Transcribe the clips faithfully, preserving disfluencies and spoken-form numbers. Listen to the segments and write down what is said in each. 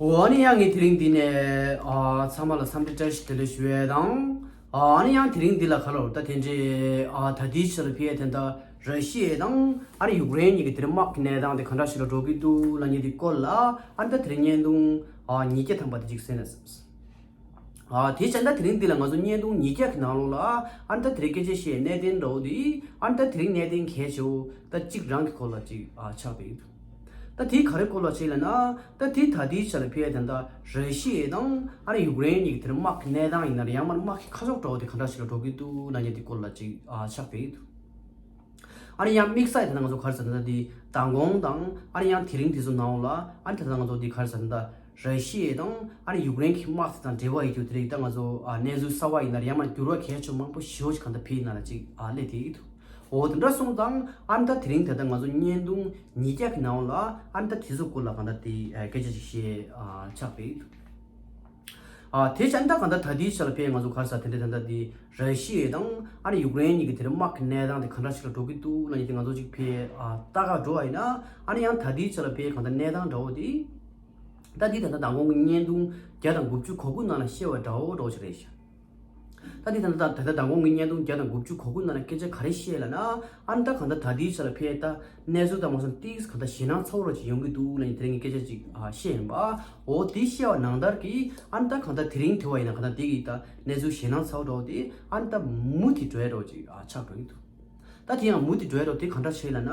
འོ་ཨ་ནི་ཡང་ངས་དེ་རིང་འདི་ནས་ཨ་ཚང་མ་ལ་འཚམས་འདྲི་བཀྲ་ཤིས་བདེ་ལེགས་ཞུ་ཡས་དང་། ཨ་ཨ་ནི་ཡང་དེ་རིང་འདི་ལ་ག་ལོར་ད་དེ་འདྲའི་ཨ་ད་ལྟའི་ཆར་ལ་ཕེ་ཡས་དེ་འདྲ་ར་ཤི་ཡས་དང་ཨ་ནི་ཡུཀ་རེན་གཉིས་ཀྱི་དེ་རིང་དམག་གི་གནས་སྟངས་དེ་ག་འདྲ་ཞིག་ལ་འགྲོ་གི་འདུག་ལབ་མཁན་དེ་སྐོར་ལ་ཨ་ནི་ད་དེ་རིང་བརྙན་ཐུང་ཨ་ཉིས་བརྒྱ་ཐམ་པ་དེ་ཅིག་གསན་ན་བསམས། ཨ་དེ་བྱས་ན་དེ་རིང་འདི་ལ་ང་ཚོ་བརྙན་ཐུང་ཉིས་བརྒྱ་གི་ནང་ལོགས་ལ་ཨ་ནི་ད་དེ་རིང་སྐད་ཆ་བཤད་གནད་དོན་འདྲ་བོ་དེ་ཨ་ནི་ད་དེ་རིང་གནད་དོན་གལ་ཆེ་བོ་ད་གཅིག་རང་གི་སྐོར་ལ་ཅིག་ཨ་ཆགས་པ་ཡིན། ད་དེ་ག་རེ་སྐོར་ལ་བྱས་ལབ་ན། ད་དེ་ད་ལྟའི་ཆ་ལ་ཕེ་ཡས་དེ་འདྲ་ར་ཤི་ཡ་དང་ཨ་ནི་ཡུཀ་རེན་གཉིས་ཀྱི་དེ་རིང་དམག་གི་གནས་སྟངས་ཡིན་ན་རེད། ཡང་མིན་ན་དམག་གི་ཁ་ཕྱོགས་འདྲ་བོ་དེ་ག་འདྲ་ཞིག་ལ་འགྲོ་གི་འདུག་ལབ་མཁན་དེ་སྐོར་ལ་ཅིག་ཨ་ཆགས་པ་ཡིན། ཨ་ནི་ཡང་དམིགས་བསལ་དེ་ན་ང་ཚོ་ག་རེ་ཟེར་ན་ད་དེ་མདང་དགོང་དང་ཨ་ནི་ཡང་དེ་རིང་དེ་ཚོ་ནང་ལ་ཨ་ནི་ད་ལྟ་ང་ཚོ་དེ་ག་རེ་ཟེར་ན་ད་ར་ཤི་ཡ་དང་ཨ་ནི་ཡུཀ་རེན་གྱི་དམག་དེ་དང་འབྲེལ་བ་ཡོད་རྒྱུ་དེ་རིགས་ད་ང་ཚོ་ཨ་གནས་ཚུལ་གསར་བ་ཡིན་ན་རེད། ཡང་མིན་ན་འགྱུར་བ་གལ་ཆེ་མང་པོ་ཞེ་པོ་ཞིག་གང་ལྟར་ཕེ་ཡི་ནང་ལ་ཅིག་ཨ་སླེབས་བསྡད་ཀྱི་འདུག་འོ་དེ་འདྲ་སོང་ཙང་ཨ་ནི་ད་དེ་རིང་ད་ལྟ་ང་ཚོ་བརྙན་ཐུང་ཉིས་བརྒྱ་གི་ནང་ལ་ཨ་ནི་ད་དེ་ཚོ་སྐོར་ལ་གང་ལྟར་དེ་ཨ་སྐད་ཆ་ཞིག་བཤད་ཨ་ཆགས་པ་ཡིན། ཨ་དེ་བྱས་ད་གང་ལྟར་ད་ལྟའི་ཆ་ལ་ཕེ་ང་ཚོ་ག་རེ་ཟེར་དེ་འདྲ་ད་ལྟ་དེ་ར་ཤི་ཡ་དང་ཨ་ནི་ཡུཀ་རེན་གཉིས་ཀྱི་དེ་རིང་དམག་གི་གནས་སྟངས་དེ་ག་འདྲ་ཞིག་ལ་འགྲོ་གི་འདུག་ལབ་མཁན་དེ་ང་ཚོ་ཅིག་ཕེ་ཨ་ལྟ་ག་འགྲོ་བ་ཡིན་ན་ཨ་ནི་ཡང་ད་ལྟའི་ཆ་ལ་ཕེ་གང་ལྟར་གནས་སྟངས་འདྲ་བོ་དེ་ད་འདི་ད་ལྟ་མདང་དགོང་གི་བརྙན་ཐུང་བརྒྱ་དང་དགུ་བཅུ་གོ་དགུ་ནང་ལ་བཤད་པ་འདྲ་བོ་འདྲ་བོ་ཞིག་རེད་ཤག་ད་འདི་ད་ལྟ་ད་ལྟ་མདང་དགོང་གི་བརྙན་ཐུང་བརྒྱ་དང་དགུ་བཅུ་གོ་དགུ་ནང་ལ་སྐད་ཆ་ག་རེ་བཤད་ལབ་ན། ཨ་ནི་ད་གང་ལྟར་ད་ལྟའི་ཆ་ལ་ཕེ་ད་གནས་ཚུལ་དང་མ་སོང་ཏིག་གང་ལྟར་ཞེད་སྣང་ཚ་བོ་ར་ཅིག་ཡོང་གི་འདུག་ལབ་མཁན་དེ་རིང་གི་སྐད་ཆ་ཅིག་ཨ་བཤད་ཡིན་པ། འོ་དེ་བཤད་པ་ནང་ལྟར་གྱི་ཨ་ནི་ད་གང་ལྟར་དེ་རིང་དེ་བ་ཡིན་ན་གང་ལྟར་དེ་གི་ད་གནས་ཚུལ་ཞེད་སྣང་ཚ་བོ་འདྲ་བོ་དེ་ཨ་ནི་ད་མུ་མཐུད་འགྲོ་ཡ་འདྲ་བོ་ཅིག་ཨ་ཆགས་འགྲོ་གི་འདུག་ད་དེ་ཡང་མུ་མཐུད་འགྲོ་ཡ་འདྲ་བོ་དེ་གང་འདྲ་བྱས་ལབ་ན།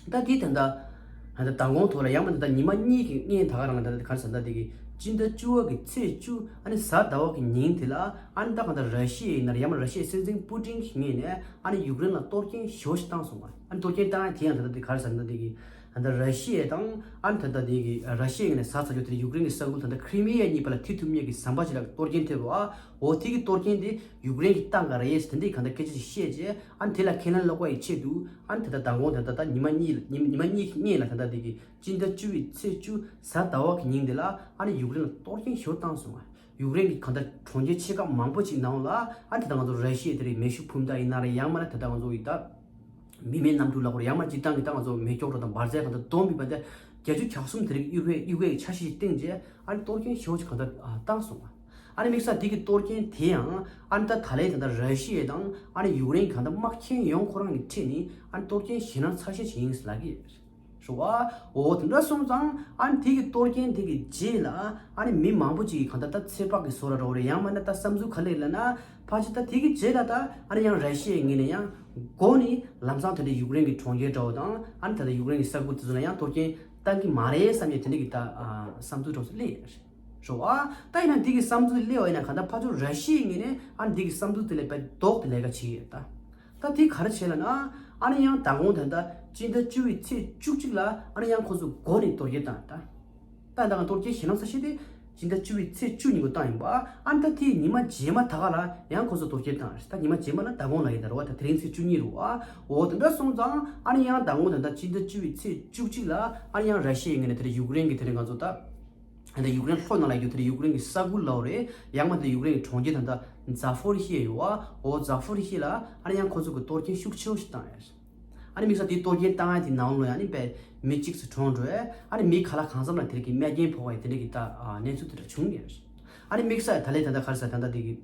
ད་དེ་ད་ལྟ་ད་ལྟ་མདང་དགོང་ཐོག་ལ་ཡང་མ་ད་ལྟ་ཉི་མ་གཉིས་ཀྱི་སྔོན་ད་ག་རང་ལ་ད་ལྟ་ག་རེ་ཟེར་ད་དེ་གི་སྤྱི་ཟླ་བཅུ་པ་གི་ཚེས་བཅུ་ཨ་ནི་གཟའ་ཟླ་བ་གི་ཉིན་དེ་ལ་ཨ་ནི་ད་གང་ལྟར་ར་ཤི་ཡ་ཡིན་ན་རེད། ཡང་མ་ར་ཤི་ཡའི་སྲིད་འཛིན་པུ་ཏིན་གྱི་ངོས་ནས་ཨ་ནི་ཡུཀ་རེན་ལ་གཏོར་སྐྱོན་ཞེ་པོ་ཞིག་བཏང་སོང་བ། ཨ་ནི་གཏོར་སྐྱོན་བཏང་ཡ་དེ་ཡང་ད་ལྟ་དེ་ག་རེ་ཟེར་ན་ད་དེ་གི་ད་ལྟ་ར་ཤི་ཡ་དང་ཨ་ནི་ད་ལྟ་དེ་གི་ར་ཤི་ཡའི་ངོས་ནས་གཟའ་ཚ་རྒྱུ་དེ་ཡུཀ་རེན་གྱི་ས་ཁུལ་ད་ལྟ་ཁི་རི་མི་ཡ་གཉིས་བར་ལ་ཐེ་ཐུབ་མཁན་གྱི་ཟམ་པ་ཅིག་ལ་གཏོར་སྐྱོན་ཐེབས་པ། འོ་དེ་གི་གཏོར་སྐྱོན་དེ་ཡུཀ་རེན་གྱིས་བཏང་ག་རེད་ཟེར་དེ་འདྲའི་གང་ལྟར་སྐད་ཆ་ཞིག་བཤད་རྗེས་ཨ་ནི་དེ་ལ་ཁས་ལེན་སློག་པ་ཡི་ཆེད་དུ་ཨ་ནི་ད་ལྟ་མདང་དགོང་ད་ལྟ་ད་ཉི་མ་གཉིས་ཉི་ཉི་མ་གཉིས་ཀྱི་སྔོན་ལ་ད་ལྟ་དེ་གི་སྤྱི་ཟླ་བཅུ་པའི་ཚེས་བཅུ་གཟའ་ཟླ་བ་གི་ཉིན་དེ་ལ་ཨ་ནི་ཡུཀ་རེན་ལ་གཏོར་སྐྱོན་ཞེ་པོ་བཏང་སོང་བ། ཡུཀ་རེན་གྱི་གང་ལྟར་གྲོང་ཁྱེར་ཆེ་ཁག་མང་པོ་ཅིག་ནང་ལ་ཨ་ནི་ད་ལྟ་ང་ཚོ་ར་ཤི་ཡ་དེ་རིང་མེ་ཤུགས་འཕུར་མདའ་ཡིན་ན་རེད། ཡང་མིན་ན་ད་ལྟ་ང་ཚོ་ཡི་ད་མི་མེད་གནམ་གྲུ་ལབ་དགོས་རེད། ཡང་མིན་ན་སྤྱིར་བཏང་གི་ད་ང་ཚོ་མེ་སྒྱོགས་འདྲ་དང་འབར་རྫས་གང་ལྟར་སྦོམ་གྱི་བར་དེ་བརྒྱད་ཅུ་གྱ་གསུམ་དེ་རིང་གཡུག་པའི་གཡུག་པའི་འཆར་གཞི་ཞིག་བཏིང་རྗེས་ཨ་ནི་གཏོར་སྐྱོན་ཞེ་པོ་ཅིག་གང་ལྟར་ཨ་བཏང་སོང་བ། ཨ་ནི་དམིགས་བསལ་དེ་གི་གཏོར་སྐྱོན་དེ་ཡང་ཨ་ནི་ད་ད་ལན་ད་ལྟ་ར་ཤི་ཡ་དང་ཨ་ནི་ཡུཀ་རེན་གང་ལྟར་དམག་ཁྱོན་ཡོངས་ཁོ་རང་གི་ཁྲིད་ནས་ཨ་ནི་གཏོར་སྐྱོན་ཞེད་སྣང་ཚ་ཤོས་ཤིག་ཡིན་ཟེར་ལབ་ཀྱི་ཡོད་རེད་བ། འོ་དེ་འདྲ་སོང་ཙང་ཨ་ནི་དེ་གི་གཏོར་སྐྱོན་དེ་གི་རྗེས་ལ་ཨ་ནི་མི་མང་པོ་ཅིག་གིས་གང་ལྟར་ད་ཚོད་དཔག་གི་བཟོ་འདྲ་འདྲ་བོ་རེད། ཡང་མིན་ན་ད་བསམ་ཚུལ་ག་རེ་ལབ་ན་ཕལ་ཆེར་ད་དེ་གི་རྗེས་ལ་ད་ཨ་ནི་ཡང་ར་ཤི་ཡའི་ངོས་ནས་ཡང་མགོ་ནས་ལམ་སང་དེ་འདྲ་ཡུཀ་རེན་གྱི་གྲོང་ཁྱེར་འདྲ་བོ་དང་ཨ་ནི་ད་ལྟ་ཡུཀ་རེན་གྱི་ས་ཁུལ་དེ་ཚོ་ལ་ཡང་གཏོར་སྐྱོན་བཏང་གི་མ་རེད་བསམ་ཡས་དེ་འདྲ་གི་ད་ཨ་བསམ་ཚུལ་འདྲ་བོ་ཞིག་སླེབས་ཡོད་རེད། རེད་བ། ད་ཡིན་ན་འདི་གི་བསམ་ཚུལ་སླེབས་པ་ཡིན་ན་གང་ལྟར་ཕར་ཕྱོགས་ར་ཤི་ཡའི་ངོས་ནས་ཨ་ནི་འདི་གི་བསམ་ཚུལ་དེ་ལ་དཔེ་ལྡོག་ཏུ་ལས་ཀ་བྱེད་ཀྱི་ཡོད་ད། ད་དེ་ག་རེ་བྱས་ལབ་ན། ཨ་ནི་ཡང་མདང་དགོང་ད་ལྟ་སྤྱི་ཟླ་བཅུ་པའི་ཚེས་བཅུ་གཅིག་ལ་ཨ་ནི་ཡང་ཁོ་ཚོ་མགོ་ནས་གཏོར་སྐྱོན་བཏང་ད། ད་ད་གང་གཏོར་སྐྱོན་ཞེད་སྣང་ཚ་ཤོས་དེ་སྤྱི་ཟླ་བཅུ་པའི་ཚེས་བཅུ་ཉིན་མགོ་བཏང་ཡིན་པ། ཨ་ནི་ད་དེའི་ཉི་མ་རྗེས་མ་ད་ག་ལ་ཡང་ཁོ་ཚོ་གཏོར་སྐྱོན་བཏང་རེད། ད་ཉི་མ་རྗེས་མ་ལ་མདང་དགོང་ལ་ཡིན་ད་རེད་བ། ད་དེ་རིང་ཚེས་བཅུ་གཉིས་རེད་བ། འོ་དེ་འདྲ་སོང་ཙང་ཨ་ནི་ཡང་མདང་དགོང་ད་ལྟ་སྤྱི་ཟླ་བཅུ་པའི་ཚེས་བཅུ་གཅིག་ལ་ཨ་ནི་ཡང་ར་ཤི་ཡའི་ངོས་ནས་དེ་འདྲ་ཡུཀ་རེན་གྱི་དེ་འདྲ་ང་ཚོ་ད། ད་ལྟ་ཡུཀ་རེན་ལྷོ་ནང་ལ་ཡོད་དེ་ཡུཀ་རེན་གྱི་ས་ཁུལ་ལབ་རེད། ཡང་མ་དེ་ཡུཀ་རེན་གྱི་གྲོང་ཁྱེར་ད་ལྟ་ཛ་ཕོ་རི་ཤི་ཡ་ཡོད་བ། འོ་ཛ་ཕོ་རི་ཤི་ཡ་ལ་ཨ་ནི་ཡང་ཁོ་ཚོ་གི་གཏོར་སྐྱོན་ཤུགས་ཆེ་བོ་ཞིག་བཏང་ཡོད། ཨ་ནི་དམིགས་བསལ་དེའི་གཏོར་སྐྱོན་བཏང་ཡ་དེ་ནང་ལོགས་ཡང་ནི་དཔེ་མི་གཅིག་ཙམ་གྲོངས་འགྲོ་ཡ། ཨ་ནི་མི་ག་ལ་གང་འཚམ་ལ་དེ་རིགས་ཀྱི་རྨས་སྐྱོན་ཕོག་པ་ཡི་དེ་འདྲ་གི་ད་གནས་ཚུལ་དེ་འདྲ་བྱུང་ཡོད། ཨ་ནི་དམིགས་བསལ་ད་ལན་ད་ལྟ་ག་རེ་ཟེར་ད་ལྟ་དེ་གི་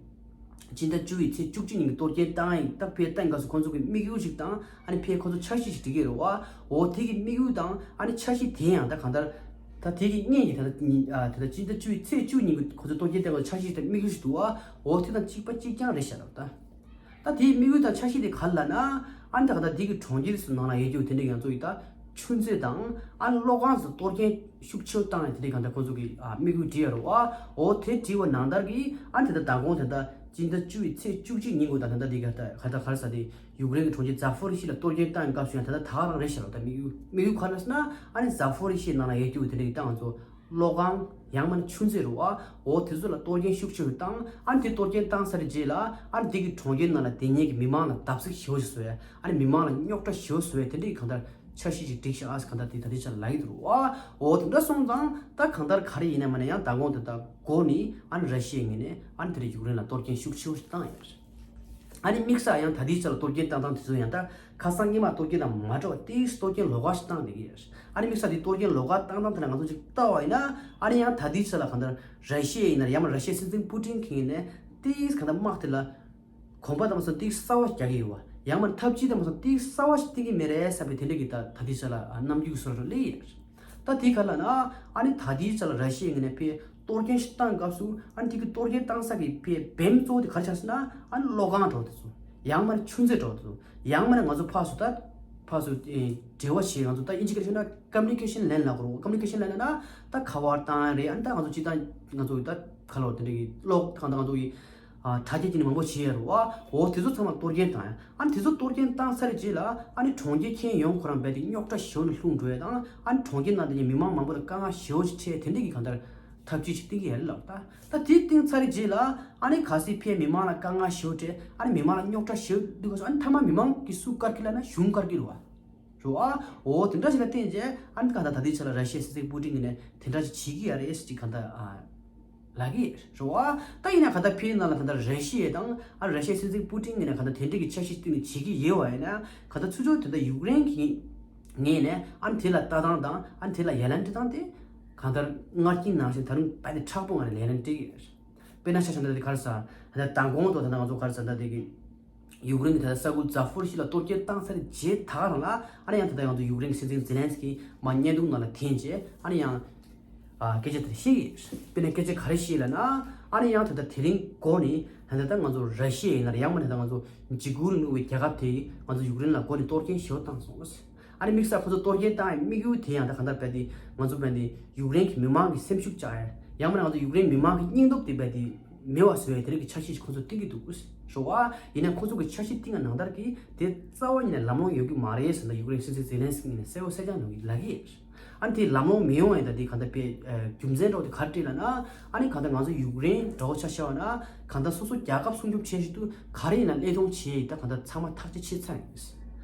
སྤྱི་ཟླ་བཅུ་པའི་ཚེས་བཅུ་གཅིག་ཉིན་གྱི་གཏོར་སྐྱོན་བཏང་ཡིན་ད། ཕེ་བཏང་སྐབས་སུ་ཁོང་ཚོ་གི་དམིགས་ཡུལ་ཞིག་དང་ཨ་ནི་ཕེ་ཁོང་ཚོ་འཆར་གཞི་ཞིག་སྒྲིག་གི་རེད་བ། འོ་དེ་གི་དམིགས་ཡུལ་དང་ཨ་ནི་འཆར་གཞི་དེ་ཡང་ད་གང་ལྟར་ད་དེ་གི་སྔོན་གྱི་ད་ལྟ་ཉི་ཨ་ད་ལྟ་སྤྱི་ཟླ་བཅུ་པའི་ཚེས་བཅུ་ཉིན་གྱི་ཁོང་ཚོ་གཏོར་སྐྱོན་བཏང་སྐབས་འཆར་གཞི་དང་དམིགས་ཡུལ་ཞིག་འདུག་བ། འོ་དེ་དང་གཅིག་པ་གཅིག་རྐྱང་རེད་ཤག་ལབ་ད། ད་དེའི་དམིགས་ཡུལ་དང་འཆར་གཞི་དེ་ག་རེ་ལབ་ན། ཨ་ནི་ད་གང་ལྟར་དེ་གི་གྲོང་ཁྱེར་སུ་ནང་ལ་ཡོད་རྒྱུ་དེ་འདྲ་ང་ཚོ་ཡི་ད་ཆུ་མཛོད་དང་ཨ་ནི་གློག་ཁང་སུ་གཏོར་སྐྱོན་ཤུགས་ཆེ་བཏང་ཡ་དེ་འདྲའི་གང་ལྟར་ཁོང་ཚོ་གི་ཨ་དམིགས་ཡུལ་བྲིས་ཡོད་རེད་བ། འོ་དེ་བྲིས་པ་ནང་ལྟར་གྱི་ཨ་ནི་དེ་ལྟར་མདང་དགོང་དེ་ལྟར་སྤྱི་ཟླ་བཅུ་པའི་ཚེས་བཅུ་གཅིག་ཉིན་གུང་དང་ད་ལྟ་འདི་ག་ད་ག་ད་ག་རེ་ཟེར་དེ་ཡུཀ་རེན་གྱི་གྲོང་ཁྱེར་ཛ་ཕོ་རི་ཤི་ལ་གཏོར་སྐྱོན་བཏང་སྐབས་སུ་ཡང་ད་ལྟ་ད་ག་རང་རེད་ཤག་ལབ། ད་དམིགས་ཡུལ་དམིགས་ཡུལ་ག་རེ་ཟེར་ན་ཨ་ནི་ཛ་ཕོ་རི་ཤི་ནང་ལ་ཡོད་རྒྱུ་དེ་འདྲའི་ད་ང་ཚོ་གློག་ཁང་ཡང་མིན་ན་ཆུ་མཛོད་རེད་བ། འོ་དེ་ཚོ་ལ་གཏོར་སྐྱོན་ཤུགས་ཆེ་བཏང་། ཨ་ནི་དེ་གཏོར་སྐྱོན་བཏང་ཚར་རྗེས་ལ་ཨ་ནི་དེ་གི་གྲོང་ཁྱེར་ནང་ལ་དེ་ཉིད་ཀྱི་མི་མང་ལ་བརྡབ་གསིག་ཞེ་པོ་ཞིག་བཟོས། ཨ་ནི་མི་མང་ལ་རྙོག་དྲ་ཞེ་པོ་བཟོས། དེ་འདྲའི་གང་ལྟར་འཆར་གཞི་ཞིག་བསྒྲིགས་ཤག་ཨ་ཟེར་གང་ལྟར་དེ་ད་ལྟའི་ཆར་ལབ་ཀྱི་འདུག་རེད་བ། འོ་དེ་འདྲ་སོང་ཙང་ད་གང་ལྟར་ག་རེ་ཡིན་ན་མིན་ན་ཡང་མདང་དགོང་དེ་ལྟར་མགོ་ནས་ཨ་ནི་ར་ཤི་ཡའི་ངོས་ནས་ཨ་ནི་དེ་འདྲ་ཡུཀ་རེན་ལ་གཏོར་སྐྱོན་ཤུགས་ཆེ་བོ་ཞིག་བཏང་ཡོད་རེད། ཨ་ནི་དམིགས་བསལ་ཡང་ད་ལྟའི་ཆ་ལ་གཏོར་སྐྱོན་བཏང་སྟངས་དེ་ཚོ་ཡང་ད་ཁ་སང་སྔོན་མ་གཏོར་སྐྱོན་དང་མ་འདྲ་བ་ཏིས་གཏོར་སྐྱོན་ལོགས་ཀ་ཞིག་བཏང་བསྡད་ཀྱི་ཡོད། ཨ་ནི་དམིགས་བསལ་དེ་གཏོར་སྐྱོན་ལོགས་ཀ་བཏང་སྟངས་དེ་ལ་ང་ཚོ་ཅིག་ལྟ་བ་ཡིན་ན། ཨ་ནི་ཡང་ད་ལྟའི་ཆ་ལ་གང་ལྟར་ར་ཤི་ཡ་ཡིན་ན་ཡང་མ་ར་ཤི་ཡའི་སྲིད་འཛིན་པུ་ཏིན་གྱིས་ནས་ཏིས་གང་ལྟར་དམག་དེ་ལ་གོམ་པ་དང་མ་སོང་ཏིས་གསར་བ་རྒྱག་གི་ཡོད་བ། ཡང་མ་ཐབས་ཇུས་དང་མ་སོང་ཏིས་གསར་བ་ཞིག་བཏིང་གི་མེད་རེད་བསམ་པའི་དེ་འདྲ་གི་ད་ད་ལྟའི་ཆ་ལ་རྣམ་འགྱུར་བཟོ་འདྲ་སླེབས་ཡོད། ད་དེ་ག་ལ་ན། ཨ་ནི་ད་ལྟའི་ཆ་ལ་ར་ཤི་ཡའི་ངོས་ནས་ཕའི་གཏོར་སྐྱོན་ཞིག་བཏང་སྐབས་སུ། ཨ་ནི་དེ་གི་གཏོར་སྐྱོན་བཏང་ས་གི་ཕའི་བེམ་གཙོ་བོ་དེ་ག་རེ་ཆགས་སོང་ན། ཨ་ནི་གློག་ཁང་འདྲ་བོ་དེ་ཚོ། ཡང་མ་ནི་ཆུ་མཛོད་འདྲ་བོ་དེ་ཚོ། ཡང་མ་ནི་ང་ཚོ་ཕར་ཚུར་ད་ཕར་ཚུར་ཨེ་འབྲེལ་བ་བྱེད། ང་ཚོ་ད་ཨིན་ཇི་སྐད་ཤོད་ན་ཀམ་མུ་ནི་ཀེ་ཤན་ལེན་ལབ་དགོས་རེད། ཀམ་མུ་ནི་ཀེ་ཤན་ལེན་ལབ་ན་ད་ཁ་པར་བཏང་རེད། ཨ་ནི་ད་ང་ཚོ་སྤྱིར་བཏང་ང་ཚོ་ད་ག་ལོ་དེ་འདྲ་གི་གློག་གང་ད་ང་ཚོ་གི་ཨ་དྲ་རྒྱ་བརྒྱུད་ནས་མང་པོ་བྱས་ཡོད་རེད་བ། འོ་དེ་ཚོ་ཚང་མ་གཏོར་སྐྱོན་བཏང་ཡ། ཨ་ནི་དེ་ཚོ་གཏོར་སྐྱོན་བཏང་ཚར་རྗེས་ལ་ཨ་ནི་གྲོང་ཁྱེར་ཁྱོན་ཡོངས་ཁོ་རང་རྦད་དེ་རྙོག་དྲ་ཞེ་པོ་ནང་ལྷུང་འགྲོ་ཡ་དང་། ཨ་ནི་གྲོང་ཁྱེར་ནང་དེ་ནས་མི་མང་མང་པོ་ལ་དཀའ་ངལ་ཞེ་པོ་ཞིག་འཕྲད། དེ་འདྲ་གི་གང་ལྟར་ཐབས་ཇུས་ཤིག་བཏིང་གི་ཡོད་རེད་ལབ། ད་ད་དེ་བཏིང་ཚར་རྗེས་ལ་ཨ་ནི་གལ་སྲིད་ཕའི་མི་མང་ལ་དཀའ་ངལ་ཞེ་པོ་འཕྲད། ཨ་ནི་མི་མང་ལ་རྙོག་དྲ་ཞེ་པོ་འདུག་ག་སོང་། ཨ་ནི་མཐའ་མ་མི་མང་གིས་སུ་བཀག་གི་ལབ་ན་གཞུང་བཀག་གི་རེད་བ། རེད་བ། འོ་དེ་འདྲ་ཞིག་ལ་བརྟེན་བྱས་ཨ་ནི་གང་ལྟར་ད་ལྟའི་ཆ་ལ་ར་ཤི་ཡའི་སྲིད་འཛིན་པུ་ཏིན་གྱིས་ནས་དེ་འདྲ་ཞིག་བྱེད་ཀྱི་ཡོད་རེད་ཟེར་གྱི་གང་ལྟར་ཨ་ལབ་ཀྱི་ཡོད་རེད་བ། ད་ཡིན་ན་གང་ལྟར་ཕའི་ནང་ལ་གང་ལྟར་ར་ཤི་ཡ་དང་ཨ་ར་ཤི་ཡའི་སྲིད་འཛིན་པུ་ཏིན་གྱིས་ནས་གང་ལྟར་དེ་འདྲ་གི་འཆར་གཞི་བཏིང་ནས་བྱེད་ཀྱི་ཡོད་པ་ཡིན་ན། གང་ལྟར་ཚུར་ཕྱོགས་དེ་འདྲ་ཡུཀ་རེན་གྱི་ངོས་ནས་ཨ་ནི་དེ་ལ་ལྟ་སྟངས་དང་ཨ་ནི་དེ་ལ་ཡ་ལན་སྤྲད་སྟངས་དེ་གང་ལྟར་སྔར་གྱི་ནང་བཞིན་ད་རུང་རྦད་དེ་མཁྲེགས་པོ་ངང་ནས་ཡ་ལན་སྤྲད་ཀྱི་ཡོད་རེད། དཔེར་ན་ཆ་བཞག་ན་ད་དེ་ག་རེ་ཟེར། ད་མདང་དགོང་དུ་ད་ང་ཚོ་ག་རེ་ཟེར། ད་དེ་གི་ཡུཀ་རེན་གྱི་ད་ས་ཁུལ་ཛ་ཕོ་རི་ཤི་ལ་གཏོར་སྐྱོན་བཏང་ཚར་རྗེས་ད་ག་རང་ལ་ཨ་ནི་ཡང་ད་ལྟ་ང་ཚོ་ཡུཀ་རེན་གྱི་སྲིད་འཛིན་ཛེ་ལན་སི་ཀི་མར་བརྙན་ཐུང་ནང་ལ་འཐེན་བྱས་ཨ་ནི་ཡང་ཨ་སྐད་ཆ་དེ་བཤད་ཀྱི་ཡོད། དཔེར་ན་སྐད་ཆ་ག་རེ་བཤད་ལབ་ན། ཨ་ནི་ཡང་ད་ལྟ་དེ་རིང་འགོ་ནས་ད་ལྟ་ང་ཚོ་ར་ཤི་ཡ་ཡིན་ན་རེད། ཡང་མིན་ན་ད་ལྟ་ང་ཚོ་འཇིགས་སྐུལ་རིང་ལུགས་པའི་རྒྱལ་ཁབ་དེས་ང་ཚོ་ཡུཀ་རེན་ལ་འགོ་ནས་གཏོར་སྐྱོན་ཞེ་པོ་བཏང་སོང་། ཨ་ནི་དམིགས་བསལ་ཁོ་ཚོ་གཏོར་སྐྱོན་བཏང་ཡའི་དམིགས་ཡུལ་དེ་ཡང་ད་གང་ལྟར་རྦད་དེ་ང་ཚོ་རྦད་དེ་ཡུཀ་རེན་གྱི་མི་མང་གི་སེམས་ཤུགས་བཅག་ཡ། ཡང་མིན་ན་ང་ཚོ་ཡུཀ་རེན་མི་མང་གི་སྙིང་སྟོབས་དེ་རྦད་དེ་མེད་པ་བཟོ་ཡ་དེ་རིགས་ཀྱི་འཆར་གཞི་ཞིག་ཁོ་ཚོས་བཏིང་གི་འདུག་ཟེར་བ། ཡིན་ན་ཁོ་ཚོ་གི་འཆར་གཞི་བཏིང་བ་ནང་ལྟར་གྱི་དེ་རྩ་བ་ཉིད་ནས་ལམ་ལྷོང་ཡོང་གི་མ་རེད་ཟེར་ནས་ཡུཀ་རེན་སྲིད་འཛིན་ཛེ་ལན་སི་ཀི་ནས་གསལ་པོ་གསལ་རྐྱང་ཡོང་གི་ལབ་ཀྱི་ཡོད། ཨ་ནི་དེ་ལམ་ལྷོང་མི་ཡོང་བ་ཡིན་ད་དེ་གང་ལྟར་དཔེ་རྒྱུ་མཚན་འདྲ་བོ་དེ་ག་རེ་རེད་ལབ་ན། ཨ་ནི་གང་ལྟར་ང་ཚོ་ཡུཀ་རེན་འདྲ་བོ་ཆ་བཞག་པ་ན་གང་ལྟར་སོ་སོ་རྒྱལ་ཁབ་སྲུང་སྐྱོབ་བྱེད་ཆེད་དུ་ག་རེ་ཡིན་ན་ཀླད་སྟོང་བྱེད་ཡིན་ད་གང་ལྟར་ཚང་མ་ཐག་གཅོད་བྱས་ཚར་ཡིན།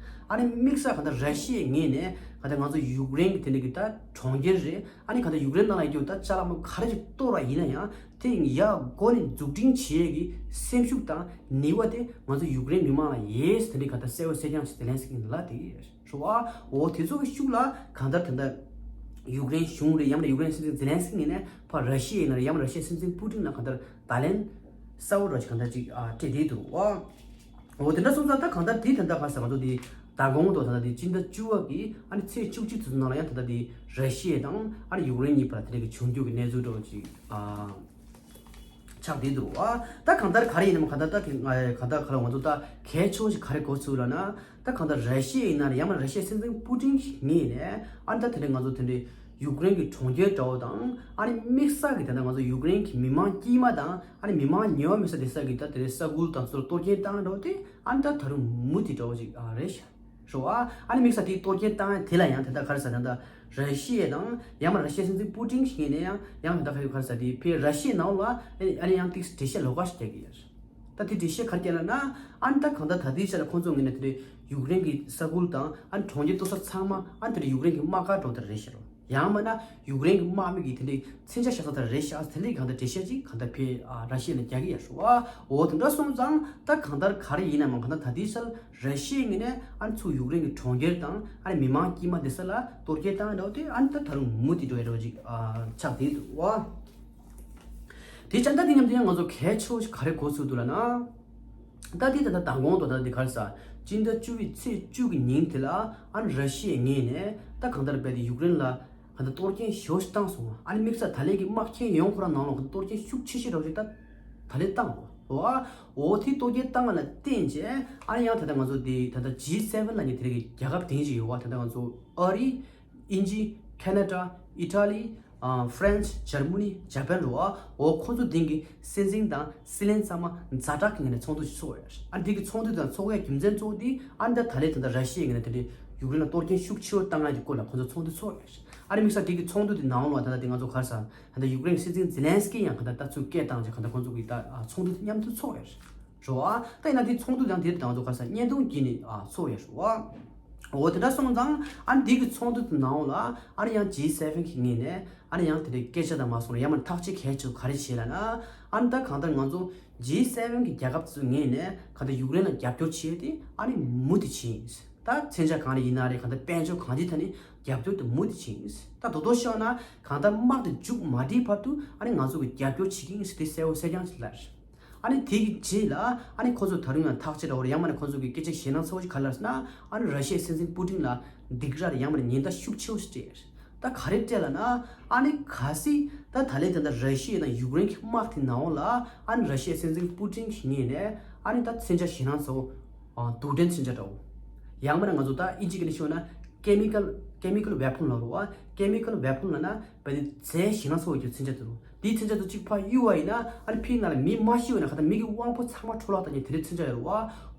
ཨ་ནི་དམིགས་བསལ་གང་ལྟར་ར་ཤི་ཡའི་ངོས་ནས་གང་ལྟར་ང་ཚོ་ཡུཀ་རེན་གྱི་དེ་འདྲ་གི་ད་གྲོང་ཁྱེར་རེད། ཨ་ནི་གང་ལྟར་ཡུཀ་རེན་ནང་ལ་ཡོད་རྒྱུ་ད་ཅ་ལག་མ་ག་རེ་ཞིག་གཏོར་བ་ཡིན་ན་ཡང་དེ་ཡར་འགོ་ནས་འཛུགས་སྐྲུན་བྱེད་ཡས་ཀྱི་སེམས་ཤུགས་དང་ནུས་པ་དེ་ང་ཚོ་ཡུཀ་རེན་མི་མང་ལ་ཡོད་ཟེར་དེ་འདྲའི་གང་ལྟར་གསལ་པོ་གསལ་རྐྱང་ཞིག་ཛེ་ལན་སི་ཀི་ལབ་བསྡད་ཀྱི་ཡོད་རེད་བ། འོ་དེ་ཚོ་གི་ཤུགས་ལ་གང་ལྟར་དེ་འདྲ་ཡུཀ་རེན་གཞུང་རེད། ཡང་ན་ཡུཀ་རེན་སྲིད་འཛིན་ཛེ་ལན་སི་ཀི་ངོས་ནས་ཕར་ར་ཤི་ཡ་ཡིན་ན་རེད། ཡང་མིན་ན་ར་ཤི་ཡའི་སྲིད་འཛིན་པུ་ཏིན་ལ་གང་ལྟར་བརྡ་ལན་གསལ་པོ་འདྲ་ཞིག་གང་ལྟར་ཅིག་ཨ་སྤྲད་བསྡད་འདུག་བ། འོ་དེ་འདྲ་སོང་ཙང་ད་གང་ལྟར་དེ་ད་ལྟ་ག་རེ་ཟེར། ང་ཚོ་དེ་ཟླ་གོང་དུ་ད་ལྟ་དེ་སྤྱི་ཟླ་བཅུ་པ་གི་ཨ་ནི་ཚེས་བཅུ་གཅིག་དེ་ཚོ་ནང་ལ་ཡང་ད་ལྟ་དེ་ར་ཤི་ཡ་དང་ཨ་ནི་ཡུཀ་རེན་གཉིས་བར་དེ་འདྲ་གི་བྱུང་རྒྱུ་གི་གནས་ཚུལ་འདྲ་བོ་ཅིག་ཨ་ཆགས་བསྡད་འདུག་བ། ད་གང་ལྟར་ག་རེ་ཡིན་ནམ། གང་ལྟར་ད་གི་ང་གང་ལྟར་ག་ལ་ང་ཚོ་ད་གལ་ཆེ་བོ་ཞིག་ག་རེ་གོ་ཚུལ་ལབ་ན། ད་གང་ལྟར་ར་ཤི་ཡ་ཡིན་ན་རེད། ཡང་མིན་ར་ཤི་ཡའི་སྲིད་འཛིན་པུ་ཏིན་ངོས་ནས་ཨ་ནི་ད་དེ་འདྲ་ང་ཚོ་དེ་འདྲའི་ཡུཀ་རེན་གྱི་གྲོང་ཁྱེར་འདྲ་བོ་དང་ཨ་ནི་དམིགས་བསལ་གྱི་ད་ལྟ་ང་ཚོ་ཡུཀ་རེན་གྱི་མི་མང་དཀྱུས་མ་དང་ཨ་ནི་མི་མང་ཉེ་བ་མེད་ས་དེ་ས་གི་ད་དེ་འདྲའི་ས་ཁུལ་དང་ཚུར་གཏོར་སྐྱོན་བཏང་འདྲ་བོ་དེ་ཨ་ནི་ད་ད་རུང་མུ་མཐུད་འདྲ་བོ་ཞིག་ཨ་རེད་ཤག་རེད་བ། ཨ་ནི་དམིགས་བསལ་དེའི་གཏོར་སྐྱོན་བཏང་ཡ་དེ་ལ་ཡང་དེ་ད་ག་རེ་ཟེར་ན། ད་ར་ཤི་ཡ་དང་ཡང་མིན་ར་ཤི་ཡའི་སྲིད་འཛིན་པུ་ཏིན་ངོས་ནས་ཡང་ཡང་ད་ག་རེ་ག་རེ་ཟེར། དེ་ཕའི་ར་ཤི་ཡའི་ནང་ལ་ཨ་ནི་ཡང་ཏིག་འགྲེལ་བཤད་ལོགས་ཀ་ཞིག་རྒྱག་གི་ཡོད། ད་དེ་འགྲེལ་བཤད་ག་རེ་རྒྱག་ལབ་ན། ཨ་ནི་ད་གང་ལྟར་ད་ལྟའི་ཆ་ལ་ཁོང་ཚོ་ངོས་ནས་དེ་འདྲའི་ཡུཀ་རེན་གྱི་ས་ཁུལ་དང་ཨ་ནི་གྲོང་ཁྱེར་གཏོར་ས་ཚང་མ་ཨ་ནི་དེ་འདྲའི་ཡུཀ་རེན་གྱི་དམག་སྒར་འདྲ་བོ་དེ་རེད་ཤག་རོ། ཡང་མིན་ན་ཡུཀ་རེན་གྱི་དམག་མི་གིས་དེ་འདྲའི་མཚོན་ཆ་བཞག་ས་དེ་རེད་ཤག་ཟེར་དེ་འདྲའི་གང་ལྟར་འགྲེལ་བཤད་ཅིག་གང་ལྟར་ཕའི་ཨ་ར་ཤི་ཡ་ནས་རྒྱག་གི་ཡོད་རེད་བ། འོ་དེ་འདྲ་སོང་ཙང་ད་གང་ལྟར་ག་རེ་ཡིན་ན་མ་གང་ལྟར་ད་ལྟའི་ཆར་ར་ཤི་ཡའི་ངོས་ནས་ཨ་ནི་ཚུར་ཡུཀ་རེན་གྱི་གྲོང་ཁྱེར་དང་ཨ་ནི་མི་མང་དཀྱུས་མ་དེ་ས་ལ་གཏོར་སྐྱོན་བཏང་འདྲ་བོ་དེ་ཨ་ནི་ད་ད་རུང་མུ་མཐུད་འགྲོ་ཡ་འདྲ་བོ་ཅིག་ཨ་ཆགས་བསྡད་འདུག་བ། དེ་བྱས་ད་དེ་མཉམ་དུ་ཡང་ང་ཚོ་གལ་ཆེ་བོ་ཞིག་ག་རེ་གོ་ཚུལ་འདུག་ལབ་ན། ད་དེ་ད་ལྟ་མདང་དགོང་དུ་ད་དེ་ག་རེ་ཟེར། སྤྱི་ཟླ་བཅུ་པའི་ཚེས་བཅུ་གི་ཉིན་དེ་ལ་ཨ་ནི་ར་ཤི་ཡའི་ངོས་ནས་ད་གང་ལྟར་རྦད་དེ་ཡུཀ་རེན་ལ་གང་ལྟར་གཏོར་སྐྱོན་ཞེ་པོ་ཞིག་བཏང་སོང་། ཨ་ནི་དམིགས་བསལ་ད་ལན་གྱི་དམག་ཁྱོན་ཡོངས་ཁོ་རང་ནང་ལོགས་གཏོར་སྐྱོན་ཤུགས་ཆེ་ཤོས་འདྲ་བོ་ཞིག་ད་ད་ལན་བཏང་བ། འོ་དེ་གཏོར་སྐྱོན་བཏང་བ་ལ་བརྟེན་བྱས་ཨ་ནི་ཡང་ད་ལྟ་ང་ཚོ་དེ་ད་ལྟ་ཇི་སེ་ཝེན་ལབ་མཁན་དེ་རིགས་ཀྱི་རྒྱལ་ཁབ་དེ་འདྲ་ཞིག་ཡོད་བ། ད་ལྟ་ང་ཚོ་ཨ་རི། དབྱིན་ཇི། ཁེ་ན་ཌ། ཨི་ཊ་ལི། ཨ་ཧྥ་རན་སི། འཇར་མ་ནི། ཇ་པན་རེད་བ། འོ་ཁོ་ཚོ་དེང་གི་སྲིད་འཛིན་དང་སྲིད་བློན་ཚང་མ་ཛ་དྲག་གི་ངོས་ནས་ཚོགས་འདུ་ཞིག་ཚོགས་ཡོད་རེད། ཨ་དེ་གི་ཚོགས་འདུ་དང་ཚོགས་ཡ་རྒྱུ་མཚན་གཙོ་བོ་དེ་ཨ་ད་ད་ལན་ད་ལྟ་ར་ཤི་ཡའི་ངོས་ནས་དེ་འདྲའི་ཡུཀ་རེན་ལ་གཏོར་སྐྱོན་ཤུགས་ཆེ་བོ་བཏང་ཡ་གི་སྐོར་ལ་ཁོ་ཚོ་ཚོགས་འདུ་ཚོགས་ཡོད་རེད། ཨ་རེ་དམིགས་བསལ་དེ་གི་ཚོགས་འདུ་དེ་ནང་ལ་ད་ལྟ་དེ་ང་ཚོ་ག་རེ་ཟེར། ད་ལྟ་ཡུཀ་རེན་གི་སྲིད་འཛིན་ཛེ་ལན་སི་ཀི་ཡང་ག་ད་ད་ཚུར་སྐད་བཏང་བྱས་ག་ད་ཁོ་ཚོ་གི་ད་ཚོགས་འདུ་དེ་མཉམ་དུ་ཚོགས་ཡོད་རེད། རེད་བ། ད་ཡིན་ན་དེ་ཚོགས་འདུ་དང་དེ་ད་ང་ཚོ་ག་རེ་ཟེར། བརྙན་ཐུང་བརྒྱུད་ནས་ཨ་ཚོགས་ཡོད་རེད་བ། འོ་དེ་འདྲ་སོང་ཙང་ཨ་ནི་འདི་གི་ཚོགས་འདུ་དེ་ནང་ལ་ཨ་ནི་ཡང་ཇི་སེ་བེན་གི་ངོས་ནས་ཨ་ནི་ཡང་དེ་འདྲའི་སྐད་ཆ་དང་མ་སོང་ལ་ཡང་མ་ཐག་གཅོད་གལ་ཆེ་ག་རེ་བྱས་ལ་ན། ཨ་ནི་ད་གང་ལྟར་ང་ཚོ་ཇི་སེ་བེན་གི་རྒྱལ་ཁབ་ཚོའི་ངོས་ནས་གང་ལྟར་ཡུཀ་རེན་ལ་རྒྱབ་སྐྱོར་བྱས་ཏེ་ཨ་ནི་མུ་མཐུད་བྱས་ཡིན། ད་མཚོན་ཆ་གང་རེ་ཡིན་ན་རེད། གང་ལྟར་དཔལ་འབྱོར་གང་ཅིའི་ཐད་ནས་རྒྱབ་སྐྱོར་དེ་མུ་མཐུད་བྱས་ཡིན། ད་དོ་དོ་ཤོད་ན་གང་ལྟར་དམག་དེ་མཇུག་མ་སྒྲིལ་བར་དུ་ཨ་ནི་ང་ཚོ་གི་རྒྱབ་སྐྱོར་བྱེད་ཀྱི་ཡིན་ཟེར་ཏེ་གསལ་བོ་གསལ་རྐྱང་ཅིག་ལབ། ཨ་ནི་དེ་གི་རྗེས་ལ་ཨ་ནི་ཁོ་ཚོ་ད་རུང་ཡང་ཐག་གཅོད་འདྲ་བོ་རེད། ཡང་མིན་ན་ཁོ་ཚོ་གི་སྐད་ཆ་ཞེད་སྣང་ཚ་བོ་ཞིག་ག་རེ་ལབ་ཟེར་ན། ཨ་ནི་ར་ཤི་ཡའི་སྲིད་འཛིན་པུ་ཏིན་ལ་སྡིགས་ར་རེད། ཡང་མིན་ན་ཉེན་བརྡ་ཤུགས་ཆེ་བོ་ཞིག་སྤྲད། ད་ག་རེ་སྤྲད་ལབ་ན། ཨ་ནི་གལ་སྲིད་ད་ད་ལན་ད་ལྟ་ར་ཤི་ཡ་དང་ཡུཀ་རེན་གྱི་དམག་དེ་ནང་ལ་ཨ་ནི་ར་ཤི་ཡའི་སྲིད་འཛིན་པུ་ཏིན་གྱི་ངོས་ནས་ཨ་ནི་ད་མཚོན་ཆ་ཞེད་སྣང་ཚ་བོ། ཨ། དུག་སྦྲེལ་མཚོན་ཆ་འདྲ་བོ། ཡང་མིན་ན་ང་ཚོ་ད་ཨིན་ཇི་སྐད་ནས་ཤོད་ན་ཀེ་མི་ཀལ་ཀེ་མི་ཀལ་ཝེ་པོན་ལབ་རེད་བ། ཀེ་མི་ཀལ་ཝེ་པོན་ལབ་ན་བལ་ཏེ་རྫས་ཞེད་སྣང་ཚ་བོ་གྱི་མཚོན་ཆ་དེ་རེད། དེའི་མཚོན་ཆ་དེ་གཅིག་ཕར་གཡུག་པ་ཡིན་ན་ཨ་ནི་ཕིའི་ནང་ལ་མི་མ་ཤི་བ་ཡིན་ན་གང་ལྟར་མི་གི་དབང་པོ་ཚང་མ་འཕྲོ་བརླག་བཏང་མཁན་དེ་འདྲའི་མཚོན་ཆ་ཡོད་རེད་བ།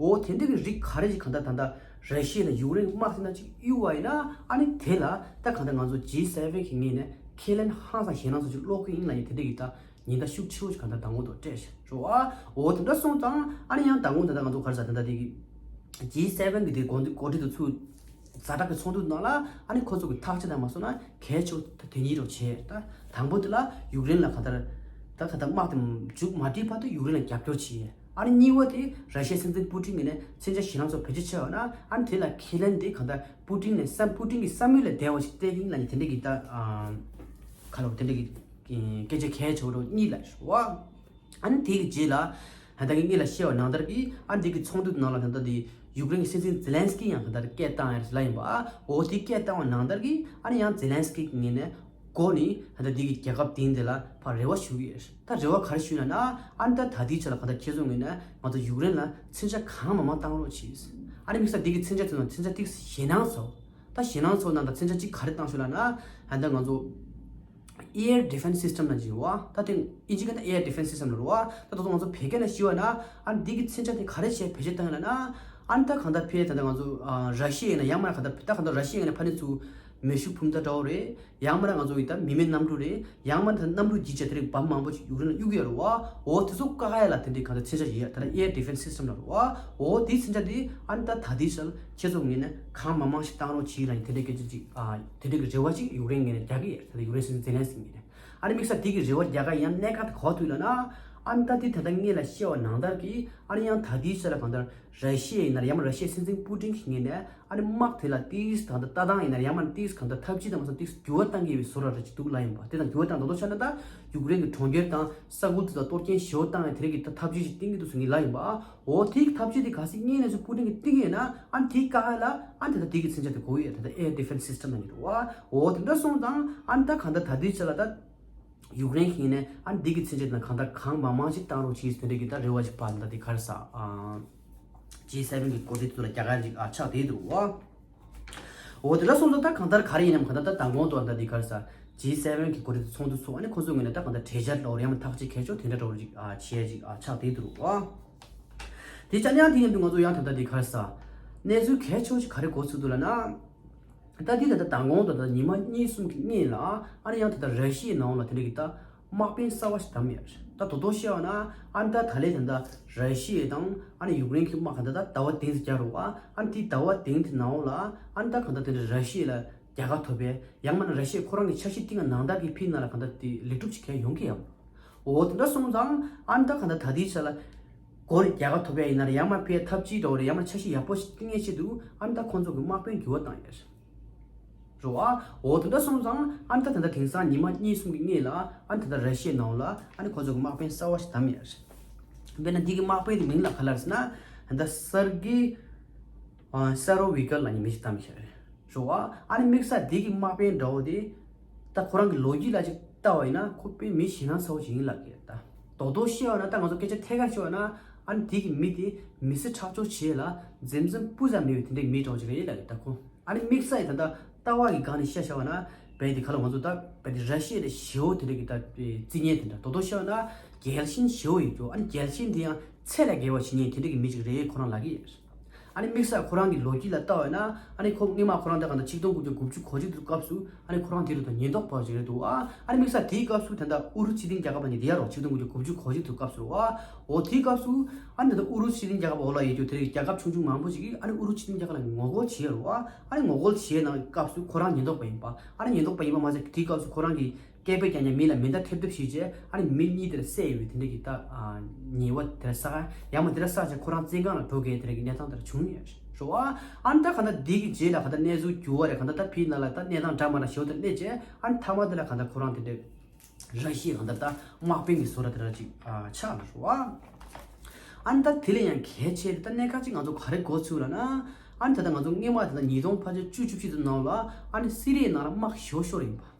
འོ་དེ་འདྲ་གི་རིགས་ག་རེ་ཞིག་གང་ལྟར་ད་ལྟ་ར་ཤི་ཡ་དང་ཡུཀ་རེན་དམག་དེ་ནང་གཅིག་གཡུག་པ་ཡིན་ན་ཨ་ནི་དེ་ལ་ད་གང་ལྟར་ང་ཚོ་ཇི་སེ་བེན་གི་ངོས་ནས་ཁས་ལེན་ཧང་སང་ཞེད་སྣང་ཚ་བོ་ཅིག་སློག་གི་ཡིན་ལབ་ཡིན། དེ་འདྲ་གི་ད་ཉེན་བརྡ་ཤུགས་ཆེ་བོ་ཞིག་གང་ལྟར་མདང་དགོང་དུ་སྤྲད་ཤག་རེད་བ། འོ་དེ་འདྲ་སོང་ཙང་ཨ་ནི་ཡང་མདང་དགོང་ད་ལྟ་ང་ཚོ་ག་རེ་ཟ་ད་ལྟ་དེ་གི་ཇི་སེ་བེན་གི་དེ་འགོ་འདི་འགོ་ཁྲིད་དེ་ཚོ་ཛ་དྲག་གི་ཚོགས་འདུ་ནང་ལ་ཨ་ནི་ཁོ་ཚོ་གི་ཐག་གཅོད་དང་མ་སོང་ན་གལ་ཆེ་བོ་ད་དེ་གཉིས་རོགས་བྱས། ད་དང་པོ་དེ་ལ་ཡུཀ་རེན་ལ་ག་ལྟར་ད་ག་ལྟར་དམག་དེ་མཇུག་མ་སྒྲིལ་བར་དུ་ཡུཀ་རེན་ལ་རྒྱབ་སྐྱོར་བྱས། ཨ་ནི་གཉིས་པ་དེ་ར་ཤི་ཡའི་སྲིད་འཛིན་པུ་ཏིན་གྱིས་ནས་མཚོན་ཆ་ཞེད་སྣང་ཚ་བོ་བེད་སྤྱོད་བྱས་པ་ན་ཨ་ནི་དེ་ལ་ཁས་ལེན་དེ་གང་ལྟར་པུ་ཏིན་ནས་བསམ་པུ་ཏིན་གྱི་བསམ་ཡུལ་ལས་འདས་པ་ཞིག་སྤྲད་ཀྱི་ཡིན་ལབ་ནས་དེ་འདྲ་གི་ད་ཨ་ག་ལབ་དེ་འདྲ་གི་སྐད་ཆ་གལ་ཆེ་བོ་རོ་གཉིས་ལབ་ཤག་བ། ཨ་ནི་དེ་གི་རྗེས་ལ་ད་ལྟ་གི་སྔོན་ལ་བཤད་པ་ནང་ལྟར་གྱི་ཨ་ནི་དེ་གི་ཚོགས་འདུ་ནང་ལ་ད་ལྟ་དེ་ཡུཀ་རེན་གྱི་སྲིད་འཛིན་ཛེ་ལན་སི་ཀི་ཡང་ད་ལྟ་སྐད་བཏང་ཡ་རེད་ལབ་ཡིན་པ། འོ་དེ་སྐད་བཏང་བ་ནང་ལྟར་གྱི་ཨ་ནི་ཡང་ཛེ་ལན་སི་ཀི་གི་ངོས་ནས་འགོ་ནས་ད་ལྟ་དེ་གི་རྒྱལ་ཁབ་དེ་འདི་ལ་ཕར་རེ་བ་ཞུ་གི་ཡོད། ད་རེ་བ་ག་རེ་ཞུས་ན་ན། ཨ་ནི་ད་ད་ལྟའི་ཆ་ལ་གང་ལྟར་ཁྱེད་ཚོའི་ངོས་ནས་ང་ཚོ་ཡུཀ་རེན་ལ་མཚོན་ཆ་གང་མང་མང་བཏང་རོགས་གྱིས། ཨ་ནི་དམིགས་བསལ་འདི་གི་མཚོན་ཆ་དེ་ཚོ་མཚོན་ཆ་ཏིག་ཞེད་སྣང་ཚ་བོ། ད་ཞེད་སྣང་ཚ་བོ་ནང་ད་མཚོན་ཆ་གཅིག་ག་རེ་བཏང་ཞུ་ལབ་ན། ཨ་ནི་ད་ང་ཚོ་air defense system ལབ་ཀྱི་ཡོད་བ། ད་དེ་ཨིན་ཇི་སྐད་ན་air defense system ལབ་རེད་བ། ད་ད་དུང་ང་ཚོ་བོད་སྐད་ན་ཞུས་པ་ན། ཨ་ནི་འདི་གི་མཚོན་ཆ་དེ་ག་རེ་བྱས་བེད་སྤྱོད་བཏང་ཡོད་ལབ་ན། ཨ་ནི་ད་གང་ལྟར་ཕར་ད་ལྟ་ང་ཚོ་ཨ་ར་ཤི་ཡ་ཡིན་ན་ཡང་མིན་ན་གང་ལྟར་ད་གང་ལྟར་ར་ཤི་ཡ་ཡིན་ན་ཕ་ནི་ཚུར་མེ་ཤུགས་འཕུར་མདའ་འདྲ་བོ་རེད། ཡང་མིན་ན་ང་ཚོ་ཡི་ད་མི་མེད་གནམ་གྲུ་རེད། ཡང་མིན་ན་ད་གནམ་གྲུ་བརྗིད་ཆེ་དེ་རིགས་བམ་མང་པོ་ཅིག་ཡུཀ་རེན་ལ་གཡུག་གི་ཡོད་རེད་བ། འོ་དེ་ཚོ་བཀག་ཡ་ལ་དེ་འདྲའི་གང་ལྟར་མཚོན་ཆ་ཡོད་ཡ། ད་ལྟ་air defense system ལབ་རེད་བ། འོ་དེའི་མཚོན་ཆ་དེ་ཨ་ནི་ད་ད་ལྟའི་ཆར་ཁྱེད་ཚོ་ངོས་ནས་གང་མང་མང་ཞིག་བཏང་རོགས་གྱིས་ལབ་ནས་དེ་འདྲའི་སྐད་ཆ་ཅིག་ཨ་དེ་འདྲའི་གི་རེ་བ་ཅིག་ཡུཀ་རེན་ངོས་ནས་རྒྱག་གི་ཡོད། ད་ལྟ་ཡུཀ་རེན་སྲིད་འཛིན་ཛེ་ལན་སི་ངོས་ནས། ཨ་ནི་དམིགས་བསལ་དེ་གི་རེ་བ་རྒྱག་ག་ཡང་གནད་འགག་དེ་ག་པར་ཐུག་ལབ་ན། ཨ་ནི་ད་དེ་ད་ལྟ་སྔོན་ལ་བཤད་པ་ནང་ལྟར་གྱི་ཨ་ནི་ཡང་ད་ལྟའི་ཆར་ལ་གང་ལྟར་ར་ཤི་ཡ་ཡིན་ན་ཡང་མིན་ན་ར་ཤི་ཡའི་སྲིད་འཛིན་པུ་ཏིན་གྱི་ངོས་ནས་ཨ་ནི་དམག་དེ་ལ་ཏིས་གང་ལྟར་ལྟ་སྟངས་ཡིན་ན་ཡང་མིན་ན་ཏིས་གང་ལྟར་ཐབས་ཇུས་དང་མ་སོང་ཏིས་འགྱུར་བ་གཏང་གི་ཡོད་པའི་བཟོ་འདྲ་ཅིག་འདུག་ལབ་ཡིན་པ། དེ་དང་འགྱུར་བ་བཏང་དང་དོ་ཆ་ན་ད་ཡུཀ་རེན་གྱི་གྲོང་ཁྱེར་དང་ས་ཁུལ་དེ་དག་གཏོར་སྐྱོན་ཞེ་པོ་བཏང་ཡ་དེ་རིགས་ཀྱི་ད་ཐབས་ཇུས་ཅིག་བཏིང་གི་འདུག་ཟེར་ངས་ལབ་ཡིན་པ། འོ་དེའི་ཐབས་ཇུས་དེ་གལ་སྲིད་སྔོན་ནས་ཚུར་པུ་ཏིན་གྱིས་བཏིང་ཡོད་ན་ཨ་ནི་དེའི་བཀག་ཡ་ལ་ཨ་ནི་ད་ལྟ་དེ་གི་མཚོན་ཆ་དེ་དགོས་ཀྱི་ཡོད། ད་ལྟ་air defense system ལབ་ནི་རེད་བ། འོ་དེ་འདྲ་སོང་ཙང་ཨ་ནི་ད་གང་ལྟར་ད་ལྟའི་ཆ་ལ་ད། ཡུཀ་རེན་གྱི་ངོས་ནས་ཨ་ནི་འདི་གི་མཚོན་ཆ་དེ་ན་གང་ལྟར་གང་མང་མང་ཞིག་བཏང་རོགས་གྱིས་དེ་འདྲ་གི་ད་རེ་བ་ཞིག་ཕར་ད་འདི་ག་རེ་ཟ། ཨ་ཇི་སེ་བེན་གི་འགོ་ཁྲིད་ཚོ་ལ་རྒྱ་གར་ཅིག་ཨ་ཆགས་བསྡད་འདུག་བ། འོ་དེ་འདྲ་སོང་ཙང་ད་གང་ལྟར་ག་རེ་ཡིན་ནམ་གང་ལྟར་ད་མདང་དགོང་དུ་ད་འདི་ག་རེ་ཟ་ཇི་སེ་བེན་གི་འགོ་ཁྲིད་ཚོ་ཚོགས་འདུ་ཚོགས། ཨ་ནི་ཁོ་ཚོའི་ངོས་ནས་ད་གང་ལྟར་གྲོས་འཆར་འདྲ་བོ་ཡང་མིན་ཐག་གཅོད་གལ་ཆེ་དེ་འདྲ་འདྲ་བོ་ཅིག་ཨ་བྱས་ཅིག་ཨ་ཆགས་བསྡད་འདུག་བ། དེ་ཆ་མཉམ་དེ་ཡིན་དུས་ང་ཚོ་ཡང་ད་ལྟ་འདི་ག་རེ་ཟ་གནས་ཚུལ་གལ་ཆེ་ཅིག་ག་རེ་གོ་ཚུལ་འདུག་ལབ་ན། ད་འདི་ད་ལྟ་མདང་དགོང་དང་ད་ཉི་མ་གཉིས་གསུམ་གྱི་སྔོན་ལ་ཨ་ནི་ཡང་ད་ལྟ་ར་ཤི་ཡའི་ནང་ལ་དེ་འདྲ་གི་ད་དམག་དཔོན་གསར་བ་ཞིག་བདམས་ཡོད་རེད། ད་དོ་དོ་བཤད་པ་ན་ཨ་ནི་ད་ད་ལན་ད་ལྟ་ར་ཤི་ཡ་དང་ཨ་ནི་ཡུཀ་རེན་གྱི་དམག་ག་ད་ད་ཟླ་བ་བདུན་ཙམ་རྒྱག་རོགས་ཨ་ཨ་ནི་དེ་ཟླ་བ་བདུན་དེ་ནང་ལ་ཨ་ནི་ད་ག་ད་དེ་འདྲ་ར་ཤི་ཡ་ལ་རྒྱལ་ཁ་ཐོབ་པའི་ཡང་མིན་ན་ར་ཤི་ཡ་ཁོ་རང་གི་ཆ་ཤས་གཏིང་ནང་ལྟར་གྱི་ཕི་ནང་ལ་ག་ད་དེ་ལེགས་གྲུབ་ཅིག་གས་ཡོང་གི་ཡང་། འོ་དེ་འདྲ་སོང་ཙང་ཨ་ནི་ད་ག་ད་ད་དེའི་ཆ་ལ་སྒོ་རེ་རྒྱག་ག་ཐོབ་ཡ་ཡིན་ན་རེད། ཡང་མ་ཕའི་ཐབས་ཇུས་འདྲ་བོ་རེད། ཡང་མ་ཆ་ཤས་ཡག་པོ་ཞིག་བཏིང་ཡས་ཆེད་དུ་ཨ་ནི་ད་ཁོང་ཚོ་གི་དམག་དཔོན་འགྱུར་བ་བཏང་ཡས་རེད་བ། འོ་དེ་འདྲ་སོང་ཙང་ཨ་ནི་ད་ད་ལྟ་དེང་སང་ཉི་མ་གཉིས་གསུམ་གྱི་སྔོན་ལ་ཨ་ནི་ད་ལྟ་ར་ཤི་ཡའི་ནང་ལ་ཨ་ནི་ཁོང་ཚོ་གི་དམག་དཔོན་གསར་བ་ཞིག་བདམས་ཡས་རེད། དཔེར་ན་འདི་གི་དམག་དཔོན་དེ་མིང་ལ་ག་ལབ་ཟེར་ན་ད་ལྟ་སར་གི་ཨ་སར་རོ་བི་ཀར་ལབ་མཁན་མི་ཞིག་བདམས་ཡས་རེད། རེད་བ། ཨ་ནི་དམིགས་བསལ་འདི་གི་དམག་དཔོན་འདྲ་བོ་དེ་ད་ཁོ་རང་གི་ལོ་རྒྱུས་ལ་ཅིག་ལྟ་བ་ཡིན་ན་ཁོ་དཔེ་མི་ཞེད་སྣང་ཚ་བོ་ཞིག་ཡིན་ལབ་ཀྱི་རེད། ད་དོ་དོ་བཤད་པ་ན་ད་ང་ཚོ་སྐད་ཆ་ཐད་ཀར་བཤད་པ་ན་ཨ་ནི་འདི་གི་མི་དེ་མི་ཚེ་ཁྲག་སྦྱོར་བྱེད་ལ་འཛེམ་འཛེམ་སྤུ་ཙམ་མེད་པའི་དེ་འདྲའི་མི་འདྲ་བོ་ཅིག་རེད་ལབ་ཀྱི་རེད། ད་ཁོ་ཨ་ནི་དམིགས་བསལ་ད་ལྟ་ལྟ་བ་གི་སྒང་ནས་བཤད་བཤད་པ་ན་བལ་དེ་ག་ལ་ང་ཚོ་ད་བལ་དེ་ར་ཤི་ཡ་དེ་ཞེ་བོ་དེ་འདྲ་གི་ད་རྩིས་ཉེན་དེ་འདྲ་དོ་དོ་བཤད་པ་ན་རྒྱལ་ཞེན་ཞེ་བོ་ཡོད་ཀྱོ། ཨ་ནི་རྒྱལ་ཞེན་དེ་ཡང་ཚད་ལས་བརྒལ་བ་བྱེད་མཁན་དེ་འདྲ་གི་མི་ཅིག་རེད་ཁོ་རང་ལབ་ཀྱི་ཡོད། ཨ་ནི་དམིགས་བསལ་ཁོ་རང་གི་ལོ་རྒྱུས་ལ་ལྟ་བ་ཡིན་ན། ཨ་ནི་ཁོ་སྔོན་མ་ཁོ་རང་ད་ག་ད་ཆིག་སྟོང་དགུ་བརྒྱ་དགུ་བཅུ་གོ་གཅིག་དུས་སྐབས་སུ། ཨ་ནི་ཁོ་རང་དེ་རུ་ད་ཉེན་རྟོག་པ་ཞིག་རེད་འདུག་ཨ། ཨ་ནི་དམིགས་བསལ་དེའི་སྐབས་སུ་ད་ལྟ་ཨུ་རུ་སྤྱི་མཐུན་རྒྱལ་ཁབ་ནས་དེ་ཡ་རོ་ཆིག་སྟོང་དགུ་བརྒྱ་དགུ་བཅུ་གོ་གཅིག་དུས་སྐབས་སུ་རེད་བ། འོ་དེའི་སྐབས་སུ་ཨ་ནི་ད་ལྟ་ཨུ་རུ་སྤྱི་མཐུན་རྒྱལ་ཁབ་འོག་ལ་ཡོད་རྒྱུ་དེ་རིགས་རྒྱལ་ཁབ་ཆུང་ཆུང་མང་པོ་ཞིག་གིས་ཨ་ནི་ཨུ་རུ་སྤྱི་མཐུན་རྒྱལ་ཁབ་ལ་ངོ་རྒོལ་བྱས་ཡོད་རེད་བ། ཨ་ནི་ངོ་རྒོལ་བྱས་གནང་སྐབས་སུ་ཁོ་རང་ཉེན་རྟོག་པ་ཡིན་པ། ཨ་ནི་ཉེན་རྟོག་པ་ཡིན་པ་མ་ཟད་དེའི་སྐབས་སུ་ཁོ་རང་གིས་སྐད་འབོད་རྒྱག་མཁན་མི་ལ་མེ་མདའ་ཐེབས་ཐེབས་བྱས་རྗེས། ཨ་ནི་མི་གཉིས་དེར་བསད་ཡོད་པའི་དེ་འདྲ་གི་ད་ཉེས་པ་དེར་བསགས། ཡང་མ་དེར་བསགས་རྗེས་ཁོ་རང་བཙོན་ཁང་ལ་འགྲོ་དགོས་དེ་འདྲ་གི་གནས་སྟངས་དེར་བྱུང་ཡོད་རེད་བ། ཨ་ནི་ད་ག་ད་འདི་གི་རྗེས་ལ་ག་ད་གནས་ཚུལ་འགྱུར་བ་རེད། ག་ད་ད་ཕི་ནང་ལ་ད་གནས་སྟངས་འདྲ་མ་འདྲ་ཞེ་པོ་དེ་སླེབས་རྗེས། ཨ་ནི་མཐའ་མ་དེ་ལ་ག་ད་ཁོ་རང་དེ་འདྲ་ར་ཤི་ཡའི་ག་ད་ད་དམག་དཔོན་གྱི་བཟོ་འདྲ་དེ་འདྲ་ཅིག་ཆགས་ལ་རེད་བ། ཨ་ནི་ད་དེ་ལས་ཡང་གལ་ཆེ་ད་གནད་འགག་ཅིག་ང་ཚོ་ག་རེ་གོ་ཚུལ་ལ་ན། ཨ་ནི་ད་ད་ང་ཚོ་སྔོན་མ་ད་ད་ཉིས་སྟོང་ཕལ་ཆེར་བཅུ་བཅུ་གཅིག་ཙམ་ནང་ལ་ཨ་ནི་སི་རི་ཡའི་ནང་ལ་དམག་ཤོར་ཤོར་ཡིན་པ།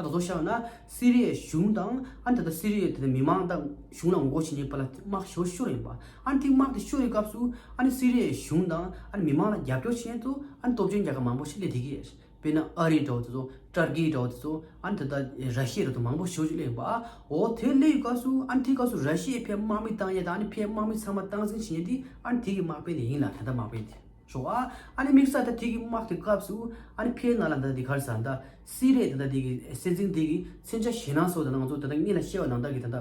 ད་ད་གཙོ་བཤད་ན་སི་རི་ཡའི་གཞུང་དང་ཨ་ནི་ད་ད་སི་རི་ཡའི་ད་ད་མི་མང་དང་གཞུང་ལ་ངོ་རྒོལ་བྱེད་མཁན་པ་ལ་དམག་ཤོར་ཤོར་ཡིན་པ། ཨ་ནི་དེ་དམག་དེ་ཤོར་བའི་སྐབས་སུ་ཨ་ནི་སི་རི་ཡའི་གཞུང་དང་ཨ་ནི་མི་མང་ལ་རྒྱབ་སྐྱོར་བྱེད་མཁན་དུ་ཨ་ནི་སྟོབས་ཆེན་རྒྱལ་ཁབ་མང་པོ་ཞིག་སླེབས་བསྡད་ཀྱི་ཡོད། དཔེར་ན་ཨ་རི་འདྲ་བོ་དེ་ཚོ། ཏར་ཀི་འདྲ་བོ་དེ་ཚོ། ཨ་ནི་ད་ད་ར་ཤི་ཡ་འདྲ་བོ་དེ་མང་པོ་ཞེ་པོ་ཅིག་སླེབས་ཡིན་པ། འོ་དེ་སླེབས་ཡོད་སྐབས་སུ་ཨ་ནི་དེའི་སྐབས་སུ་ར་ཤི་ཡའི་ཕའི་དམག་མི་བཏང་ཡས་དང་ཨ་ནི་ཕའི་དམག་མི་ཚང་མ་སྟངས་འཛིན་བྱེད་ཡས་དེ་ཨ་ནི་དེ་གི་དམག་དཔོན་དེ་ཡིན་ལ། ད་ལྟ་དམག་དཔོན་དེ་ཞོག་ཨ། ཨ་ནི་དམིགས་བསལ་ད་དེ་གི་དམག་དེ་སྐབས་སུ་ཨ་ནི་ཕའི་ནང་ལ་ད་དེ་ག་རེ་ཟེར་ད། སི་རི་ཡའི་ད་ལྟ་དེ་གི་སྲིད་འཛིན་དེ་གི་མཚོན་ཆ་ཞེད་སྣང་ཚོ་ད་ལྟ་ང་ཚོ་ད་ལྟ་སྔོན་ལ་བཤད་པ་ནང་ལྟར་གི་ད་ལྟ་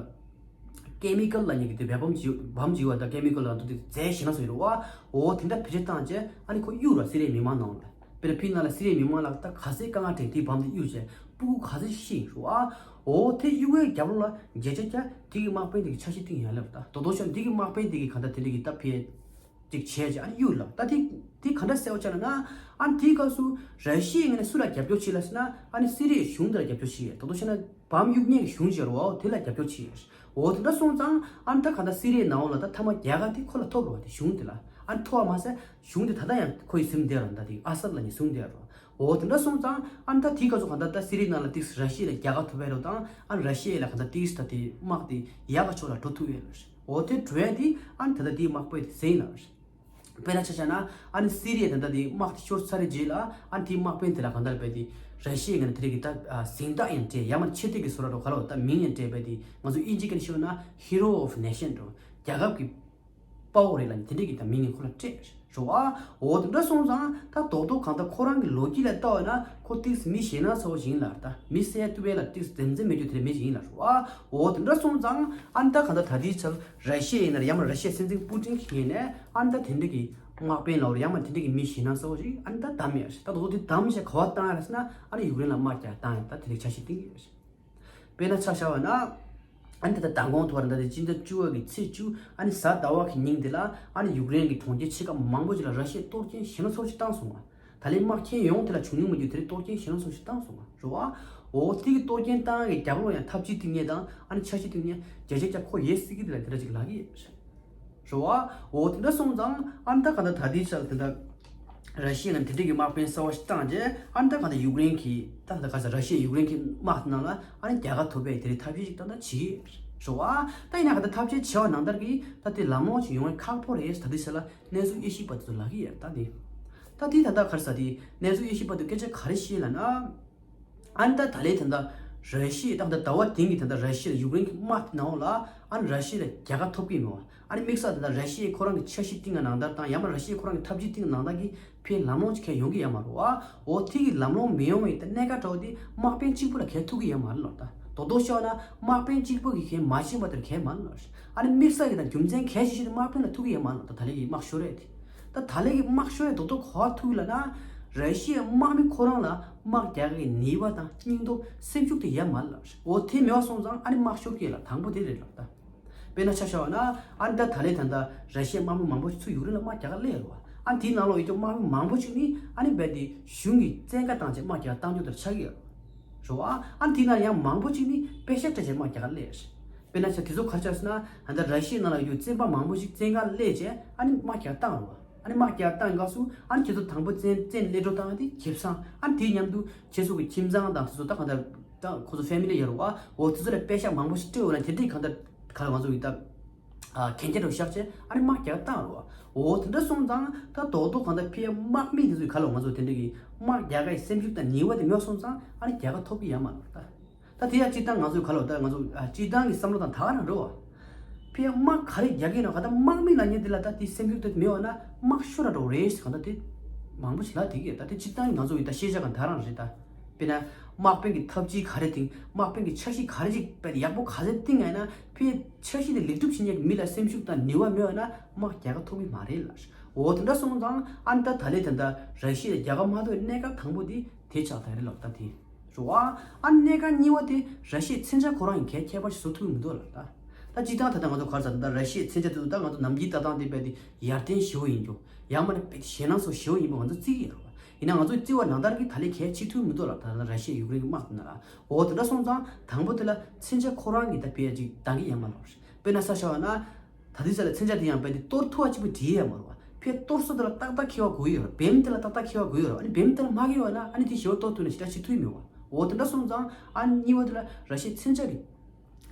ཀེ་མི་ཀལ་ལབ་མཁན་གྱི་དེ་བེ་བམ་ཅིག་བམ་ཅིག་ཡོད་པ། ད་ཀེ་མི་ཀལ་ལབ་མཁན་དེ་རྫས་ཞེད་སྣང་ཚོ་ཡོད་རེད་བ། འོ་དེ་འདྲ་བེད་སྤྱོད་བཏང་རྗེས་ཨ་ནི་ཁོ་གཡུག་ར། སི་རི་ཡའི་མི་མང་ནང་ལ། དཔེར་ན་ཕི་ནང་ལ་སི་རི་ཡའི་མི་མང་ལ་ད་ག་ཚད་དཀའ་ངལ་འཕྲད་དེའི་བམ་དེ་གཡུག་བྱས་སྤུ་གུ་ག་ཚད་ཤི་རུ་ཨ། འོ་དེ་གཡུག་པའི་རྒྱབ་ལོགས་ལ་བརྒྱ་ཆ་བརྒྱ་དེ་གི་དམག་དཔོན་དེ་གི་ཆ་ཤས་གཏིང་ཡང་སླེབས་ད། དོ་དོ་ཤོར་དེ་གི་དམག་དཔོན་དེ་གི་ག་འདྲ་དེ་འདྲ་གི་ད་ཕི་ཅིག་བྱས་རྗེས་ཨ་ནི་གཡུག་ལ། ད་དེ་དེ་ག་འདྲ་གསལ་བོ་ཆགས་ལ་ན། ཨ་ནི་དེའི་སྐབས་སུ་ར་ཤི་ཡའི་ངོས་ནས་སུ་ལ་རྒྱབ་སྐྱོར་བྱེད་ལ་ཟེར་ན་ཨ་ནི་སི་རི་ཡའི་གཞུང་དེ་ལ་རྒྱབ་སྐྱོར་བྱེད། དོ་དོ་ཤོར་ན་བམ་གཡུག་མཁན་གྱི་གཞུང་ཅིག་ཡོད་རེད་བ། དེ་ལ་རྒྱབ་སྐྱོར་བྱེད། འོ་དེ་འདྲ་སོང་ཙང་ཨ་ནི་ད་ག་འདྲ་སི་རི་ཡའི་ནང་ལོགས་ལ་ད་མཐའ་མ་རྒྱལ་ཁ་དེ་ཁོ་ལ་ཐོབ་རེད་བ། དེ་གཞུང་དེ་ལ་ཨ་ནི་ཐོབ་པ་མ་ཟད། གཞུང་དེ་ད་ལྟ་ཡང་ཁོ་ཡི་ཟིན་བསྡད་ར། ད་དེ་ཨ་སད་ལབ་མཁན་ཟིན་བསྡད་ར། འོ་དེ་འདྲ་སོང་ཙང་ཨ་ནི་ད་དེའི་སྐབས་སུ་གང་ལྟར་ད་སི་རི་ནང་ལ་ཏིག་ར་ཤི་ཡ་ལ་རྒྱལ་ཁ་ཐོབ་པའི་རོ་དང་ཨ་ནི་ར་ཤི་ཡ་ལ་གང་ལྟར་ཏིག་ད་དེ་དམག་དེ་ཡག་ག་ཕྱོགས་ལ་འགྲོ་ཐུབ་ཡོད་ལ། འོ་དེ་འགྲོ་ཡ་དེ་ཨ་ནི་ད་ལྟ་དེའི་དམག་དཔོན་དེ་ཟིན་ལ། དཔེར་ན་ཆ་བཞག་ན་ཨ་ནི་སི་རི་ཡ་ད་ལྟ་དེ་དམག་དེ་ཤོར་ཚར་རྗེས་ལ་ཨ་ནི་དེའི་དམག་དཔོན་དེ་ལ་གང་ལྟར་བས་དེ་ར་ཤི་ཡ་ངན་དེ་རིགས་ཀྱི་ད་གཟེངས་རྟགས་ཡང་སྤྲད། ཡང་མ་ཆེ་མཐོང་གི་བཟོ་འདྲ་རོ་ག་ལ་བ་ད་མིང་ཡང་སྤྲད་པས་དེ་ང་ཚོ་ཨིན་ཇི་སྐད་ནས་ཤོད་ན་Hero of Nation འགྲོ་རྒྱལ་ཁབ་ཀྱི་དཔའ་བོ་རེད་ལབ་ནས་དེ་འདྲས་ཀྱི་ད་མིང་ངན་ཁོ་ལ་སྤྲད་རོ་ཨ། འོ་དེ་འདྲ་སོང་ཙང་ད་རྡོག་རྡོག་གང་ལྟར་ཁོ་རང་གི་ལོ་རྒྱུས་ལ་ལྟ་བ་ན་ཁོ་ཏིག་མི་ཞེད་སྣང་ཚ་བོ་ཞིག་ཡིན་ལ། ད་མི་བསད་ཐུབ་པའི་ལ་ཏིག་འཛེམ་འཛེམ་མེད་རྒྱུ་དེ་འདྲ་མི་ཞིག་ཡིན་ལ་རོ་ཨ། འོ་དེ་འདྲ་སོང་ཙང་ཨ་ནི་ད་གང་ལྟར་ད་ལྟའི་ཆར་ར་ཤི་ཡ་ཡིན་ན་ཡང་མ་ར་ཤི་ཡའི་སྲིད་འཛིན་པུ་ཏིན་གྱི་ངོས་ནས་ཨ་ནི་ད་དེ་འདྲས་ཀྱི་དམག་དཔོན་ལ་བར་ཡང་མ་དེ་འདྲས་ཀྱི་མི་ཞེད་སྣང་ཚ་བོ་ཞིག་ཨ་ནི་ད་བདམས་ཡོད་རེད། ད་རྡོག་རྡོག་དེ་བདམས་བྱས་ག་བ་བཏང་ཡ་རེད་ཟེར་ན་ཨ་ནི་ཡུཀ་རེན་ལ་དམག་རྒྱག་བཏང་ཡ་ད་དེ་འདྲས་ཆ་ཤས་གཏིང་ཡོད་རེད། དཔེར་ན་ཆ་བཞག་པ་ན། ཨ་ནི་ད་ལྟ་མདང་དགོང་ཐོག་ར་ད་ལྟ་སྤྱི་ཟླ་བཅུ་པ་གི་ཚེས་བཅུ་ཨ་ནི་གཟའ་ཟླ་བ་གི་ཉིན་དེ་ལ་ཨ་ནི་ཡུཀ་རེན་གྱི་གྲོང་ཁྱེར་ཆེ་ཁག་མང་པོ་ཅིག་ལ་ར་ཤི་ཡས་གཏོར་སྐྱོན་ཞེ་ན་ཚོར་ཞིག་བཏང་སོང་བ། ད་ལན་དམག་ཁྱེར་ཡོང་དེ་ལ་བྱུང་མྱོང་མི་འདུག་དེ་རིང་གཏོར་སྐྱོན་ཞེ་ན་ཚོར་ཞིག་བཏང་སོང་བ་རེད་བ། འོ་དེ་གི་གཏོར་སྐྱོན་བཏང་ཡས་ཀྱི་རྒྱབ་ལོགས་ཡང་ཐབས་ཇུས་སྟེང་ནས་དང་ཨ་ནི་ཆ་ཤས་སྟེང་ནས་བརྒྱ་ཆ་བརྒྱ་ཁོ་ཡོད་སྲིད་ཀྱི་དེ་ལ་དེ་འདྲ་ཅིག་ལབ་ཀྱི་ཡོད་རེད། རེད་བ། འོ་དེ་འདྲ་སོང་ཙང་ཨ་ནི་ད་ག་ད་ད་ལྟའི་ཆར་དེ་འདྲ་ར་ཤི་ཡ་ནས་དེ་འདྲ་གི་དམག་དཔོན་གསར་བ་ཞིག་བཏང་རྗེས་ཨ་ནི་ད་ག་ད་ཡུཀ་རེན་གྱི་ད་ད་ག་ས་ར་ཤི་ཡ་ཡུཀ་རེན་གྱི་དམག་ནང་ལ་ཨ་ནི་རྒྱལ་ཁ་ཐོབ་པའི་དེ་རིང་ཐབས་ཤེས་ཤིག་ད་ད་བྱེད་ཀྱི་རེད་བ། ད་ཡིན་ན་ག་ད་ཐབས་ཤེས་བྱས་པ་ནང་ལྟར་གྱི་ད་དེ་ལམ་ལྷོང་ཞིག་ཡོང་བའི་ཁག་པོ་རེད། ད་ལྟའི་ཆར་ལ་གནས་ཚུལ་དབྱེ་ཞིབ་པ་དེ་ཚོ་ལབ་ཀྱི་ཡོད་རེད། ད་དེ་ད་དེ་ད་ད་ག་རེ་ཟ་དེ་གནས་ཚུལ་དབྱེ་ཞིབ་པ་དེ་སྐད་ཆ་ག་རེ་བཤད་ལབ་ན། ཨ་ནི་ད་ད་ལན་ད་ལྟ་ར་ཤི་ཡ་ད་ད་ཟླ་བ་དེང་གི་ད་ལྟ་ར་ཤི་ཡ་ཡུཀ་རེན་གྱི་དམག་དེ་ནང་ལ་ཨ་ནི་ར་ཤི་ཡ་ལ་རྒྱལ་ཁ་ཐོབ་ཀྱི་མེད་བ། ཨ་ནི་དམིགས་བསལ་ད་ལྟ་ར་ཤི་ཡ་ཁོ་རང་གི་འཆར་གཞི་བཏིང་བ་ནང་ལྟར་དང་ཡང་མ་ར་ཤི་ཡ་ཁོ་རང་གི་ཐབས་ཇུས་བཏིང་བ་ནང་ལྟར་གྱི་ཕན་ལམ་ལྷོང་ཅིག་གང་ཡོང་གི་ཡོད་མ་རེད་བ། འོ་དེ་གི་ལམ་ལྷོང་མི་ཡོང་བའི་ད་གནད་འགག་འདྲ་བོ་དེ་དམག་དཔོན་གཅིག་པུ་ལ་གང་ཐུག་གི་ཡོད་མ་རེད་ལོ། ད་རྡོག་རྡོག་བཤད་ན་དམག་དཔོན་གཅིག་པུ་གིས་གང་མ་ཤེས་པ་དེར་གང་མ་རེད་ལོ། ཨ་ནི་དམིགས་བསལ་གྱི་ད་རྒྱུ་མཚན་གལ་ཆེ་ཤོས་དེ་དམག་དཔོན་ལ་ཐུག་གི་ཡོད་མ་རེད་ལོ། ད་ད་ལན་གྱི་དམག་ཤོར་རེད་དེ། ད་ད་ལན་གྱི་དམག་ཤོར་ཡ་རྡོག་རྡོག་ག་བ་ཐུག་ལབ་ན། ར་ཤི་ཡའི་དམག་མི་ཁོ་རང་ལ་དམག་རྒྱག་གི་ནུས་པ་དང་སྙིང་སྟོབས་སེམས་ཤུགས་དེ་ཡོད་མ་རེད་ལ། འོ་དེ་མེད་པ་སོང་ཙང་ཨ་ནི་དམག་ཤོར་གྱི་ལ་དང་པོ་དེ་རེད་ལ་ད། དཔེར་ན་ཆ་བཞག་པ་ན་ཨ་ནི་ད་ད་ལན་ད་ལྟ་ར་ཤི་ཡའི་དམག་མི་མང་པོ་ཞིག་ཚུར་ཡུཀ་རེན་ལ་དམག་རྒྱག་ག་སླེབས་ཡོད་རེད་བ། ཨ་ནི་དེའི་ནང་ལོགས་ཡོད་རྒྱུ་དམག་མི་མང་པོ་ཞིག་ནི་ཨ་ནི་རྦད་དེ་གཞུང་གིས་བཙན་བཀའ་བཏང་བྱས་དམག་རྒྱག་བཏང་རྒྱུ་དེར་ཆགས་ཀྱི་ཡོད་རེད་བ། ཨ་ནི་དེའི་ནང་ཡང་མང་པོ་ཞིག་ནི་པེ་ཤག་སྤྲད་བྱས་དམག་རྒྱག་ག་སླེབས་ཡོད་རེད། དཔེར་ན་ཆ་དེ་ཚོ་ག་རེ་ཆགས་ཟེར་ན། ད་ལྟ་ར་ཤི་ཡའི་ནང་ལ་ཡོད་རྒྱུ་བཙོན་པ་མང་པོ་ཞིག་བཙོན་ཁང་སླེབས་བྱས་ཨ་ནི་དམག་རྒྱག་བཏང་རེད་བ། ཨ་ནི་དམག་རྒྱག་བཏང་སྐབས་སུ་ཨ་ནི་ཁྱེད་ཚོ་དང་པོ་བཙན་བཙན་སླེབས་འགྲོ་བཏང་དེ་ཁེ་བཟང་། ཨ་ནི་དེའི་མཉམ་དུ་ཁྱེད་ཚོ་གི་ཁྱིམ་ཚང་དང་དེ་ཚོ་ད་གང་ལྟར་ད་ཁོ་ཚོ་ཕེ་མི་ལི་ཡོད་རེད་བ། འོ་དེ་ཚོ་ལ་པེ་ཤག་མང་པོ་ཞིག་སྤྲད་འོ་ན་དེ་འདྲའི་གང་ལྟར་ག་ལ་ང་ཚོ་གི་ད་གན་རྒྱ་རུ་བཞག་བྱས་ཨ་ནི་དམག་རྒྱག་བཏང་རེད་བ། འོ་དེ་འདྲ་སོང་ཙང་ད་རྡོག་རྡོག་གང་ལྟར་ཕའི་དམག་མི་དེ་ཚོ་ག་ལ་ང་ཚོ་དེ་འདྲ་གི་དམག་རྒྱག་གི་སེམས་ཤུགས་དང་ནུས་པ་དེ་མེད་སོང་ཙང་ཨ་ནི་རྒྱལ་ཁ་ཐོབ་ཀྱི་ཡོད་མ་རེད་ད། ད་དེ་ཡང་སྤྱིར་བཏང་ང་ཚོའི་ག་ལ་ད་ང་ཚོ་ཨ་སྤྱིར་བཏང་གི་བསམ་བློ་དང་ད་ག་རང་འགྲོ་བ། ཕི་ཡ་དམག་ག་རེ་རྒྱག་གི་ཡིན་ན་ག་ད་དམག་མི་ལབ་མཁན་དེ་ལ་ད་དེ་སེམས་ཤུགས་དེ་མེད་པ་ན་དམག་ཤོར་ར་འགྲོ་རེད་ཟེར། ག་ད་དེ་མང་པོ་ཞིག་ལབ་བསྡད་ཀྱི་ཡོད། ད་དེ་སྤྱིར་བཏང་ང་ཚོ་ཡི་ད་ཤེས་བྱ་ག་ད་རང་རེད་ད། དཔེར་ན་དམག་དཔོན་གྱི་ཐབས་ཇུས་ག་རེ་བཏིང་། དམག་དཔོན་གྱི་འཆར་གཞི་ག་རེ་ཅིག་དཔེ་ཡག་པོ་ག་ཚོད་བཏིང་ཡིན་ན་ཕི་འཆར་གཞི་དེ་ལེགས་གྲུབ་བྱེད་མཁན་གྱི་མི་ལ་སེམས་ཤུགས་དང་ནུས་པ་མེད་པ་ན་དམག་རྒྱག་ག་ཐུབ་ཀྱི་མ་རེད་ལ། འོ་དེ་འདྲ་སོང་ཙང་ཨ་ནི་ད་ད་ལས་ད་ད་ར་ཤི་ཡ་རྒྱག་ག་མ་ཐུབ་པའི་གནད་འགག་དང་པོ་དེ་དེ་ཆགས་ད་རེད་ལབ་ད་དེ། རེད་བ། ཨ་གནད་འགག་གཉིས་པ་དེ་ར་ཤི་ཡའི་མཚོན་ཆ་ཁོ་རང་གི་གལ་ཁྱད་པར་ཞིག་བཟོ་ཐུབ་ཀྱི་མི་འདུག་ལ་ད། ད་སྤྱིར་བཏང་ད་ལྟ་ང་ཚོ་ག་རེ་ཟེར་ན་ད་ར་ཤི་ཡའི་མཚོན་ཆ་དེ་ཚོ་ད་ང་ཚོ་ནམ་རྒྱུན་ལྟ་སྟངས་དེ་རྦད་དེ་ཡར་ཐོན་ཞེ་པོ་ཡིན་རྒྱུ། ཡང་མིན་ན་རྦད་དེ་ཞེད་སྣང་ཚ་པོ་ཞེ་པོ་ཡིན་པ་ང་ཚོ་བརྩི་གི་ཡོད་རེད་བ། ཡིན་ན་ང་ཚོ་བརྩི་བ་ནང་ལྟར་གྱི་ད་ལས་གལ་ཆེ་ཐུབ་ཀྱི་མི་འདུག་ལ། ད་ལྟ་ར་ཤི་ཡ་ཡུཀ་རེན་གྱི་དམག་དེ་ནང་ལ། འོ་དེ་འདྲ་སོང་ཙང་དང་པོ་དེ་ལ་མཚོན་ཆ་ཁོ་རང་གི་ད་ཕི་ཡ་ཅིག་འདང་གི་ཡོད་མ་རེད་བ། དཔེར་ན་ས་ཆ་བ་ན། ད་དེ་ཚོ་ལ་མཚོན་ཆ་དེ་ཡང་རྦད་དེ་གཏོར་ཐུབ་པ་གཅིག་པུ་བྲིས་ཡོད་མ་རེད་བ། ཕི་གཏོར་ས་དེ་ལ་ཏག་ཏག་འཁེལ་བ་དགོས་ཡོད་རེད། བེམ་དེ་ལ་ཏག་ཏག་འཁེལ་བ་དགོས་ཡོད་རེད། ཨ་ནི་བེམ་དེ་ལ་མ་འཁེལ་བ་ན་ཨ་ནི་དེ་ཞེ་པོ་གཏོར་ཐུབ་ན་ཞེ་དྲག་བྱེད་ཐུབ་ཀྱི་མེད་བ། འོ་དེ་འདྲ་སོང་ཙང་ཨ་ནི་གཉིས་པ་དེ་ལ་ར་ཤི་ཡའི་མཚོན་ཆ་གི་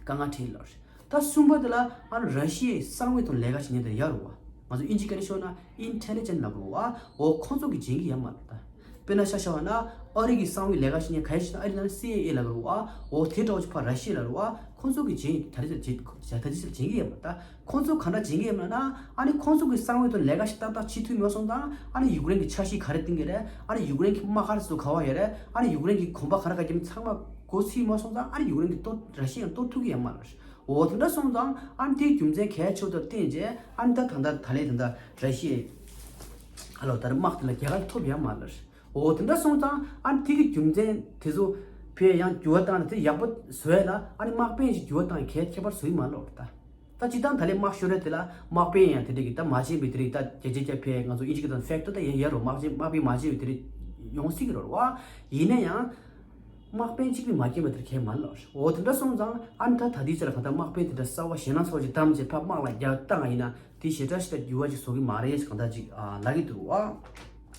དཀའ་ངལ་འཕྲད་ཡོད་ལབ་རེད། ད་གསུམ་པ་དེ་ལ་ཨ་ནི་ར་ཤི་ཡའི་གསང་བའི་ཐོག་ལས་ཀ་བྱེད་མཁན་དེ་ཡོད་རེད་བ། ང་ཚོ་དབྱིན་ཇི་སྐད་ནས་ཤོད་ན་ཨིན་ཊེ་ལི་ཇེན་ལབ་རེད་བ། འོ་ཁོང་ཚོ་གི་བྱེད་ཀྱི་ཡོད་མ་རེད་ད། དཔེར་ན་ཆ་བཞག་པ་ན་ཨ་རི་གི་གསང་བའི་ལས་ཀ་བྱེད་མཁན་ག་རེ་ཞིག་ན་ཨ་རི་ནང་ལ་སི་ཨའི་ཨེ་ལབ་རེད་བ། འོ་དེ་འདྲ་བོ་ཅིག་ཕར་ར་ཤི་ཡ་ལབ་རེད་བ། ཁོང་ཚོ་གི་བྱེད་ད་རེས་བྱེད་ད་རེས་བྱེད་ཀྱི་ཡོད་མ་རེད་ད། ཁོང་ཚོ་ག་འདྲ་བྱེད་ཀྱི་ཡོད་མ་རེད་ན། ཨ་ནི་ཁོང་ཚོ་གི་གསང་བའི་ཐོག་ལས་ཀ་ཞིག་ཏག་ཏག་བྱེད་ཐུབ་མ་སོང་ཙང་ཨ་ནི་ཡུཀ་རེན་གྱི་འཆར་གཞི་ག་རེ་བཏིང་གི་རེད། ཨ་ནི་ཡུཀ་རེན་གྱི་དམག་སྒར་ཚོ་ག་བ་ཡོད་རེད། ཨ་ནི་ཡུཀ་རེན་གྱི་གོམ་པ་ག་རེ་ག་རྒྱབ་ཚང་མ་མགོ་ཚོས་མ་སོང་ཙང་ཨ་ནི་ཡུཀ་རེན་གྱི་གཏོར་ར་ཤི་ཡ་གཏོར་ཐུབ་ཀྱི་ཡོད་མ་རེད། འོ་དེ་འདྲ་སོང་ཙང་ཨ་ནི་དེའི་རྒྱུ་མཚན་གལ་ཆེ་བོ་དང་བསྟུན་བྱས་ཨ་ནི་ད་ད་ལྟ་ད་ལས་ད་ལྟ་ར་ཤི་ཡའི་ཨ་ལོ་ད་ལྟ་དམག་དེ་ལ་རྒྱལ་ཁ་ཐོབ་ཡོད་མ་རེད། འོ་དེ་འདྲ་སོང་ཙང་ཨ་ནི་དེ་གི་རྒྱུ་མཚན་དེ་ཚོ་ཕར་ཡང་འགྱུར་བ་བཏང་ནས་དེ་ཡག་པོ་བཟོ་ཡ་ལ་ཨ་ནི་དམག་དཔོན་ཞིག་འགྱུར་བ་བཏང་ཡ་གལ་ཁྱད་པར་བཟོ་ཡི་མ་རེད་ད། ད་སྤྱིར་བཏང་ད་ལས་དམག་ཤོར་རེད་དེ་ལ་དམག་དཔོན་ཡང་དེ་འདྲ་གི་ད་མ་བྱས་པའི་དེ་རིགས་ད་རྒྱལ་སྤྱིའི་ཀྱ་ཕར་ང་ཚོ་དབྱིན་ཇི་གི་ད་ཕེག་ཊི་ད་ཡ་ཡ་རོ་དམག་དཔོན་དམག་དཔོན་མ་བྱས་པའི་དེ་རིགས་ཡོང་སྲིད་ཀྱི་རེད་བ། ཡིན་ན་ཡང་། དམག་དཔོན་གཅིག་ནི་མ་སྐྱེས་པ་དེར་ཁྱད་མ་ལོག་འོ་དེ་འདྲ་སོང་ཙང་ཨ་ནི་ད་ད་ལྟའི་ཆ་ལ་གང་ལྟར་དམག་དཔོན་དེ་འདྲ་གསར་བ་ཞེད་སྣང་ཚ་པོ་ཅིག་བདམས་བྱས་ཕར་དམག་ལ་རྒྱག་བཏང་བ་ཡིན་ན་དེ་ཞེ་དྲག་ཞེ་དྲག་འགྱུར་བ་ཅིག་བཟོ་གི་མ་རེད་ཞེས་གང་ལྟར་ཅིག་ཨ་ལབ་ཀྱི་འདུག་བ།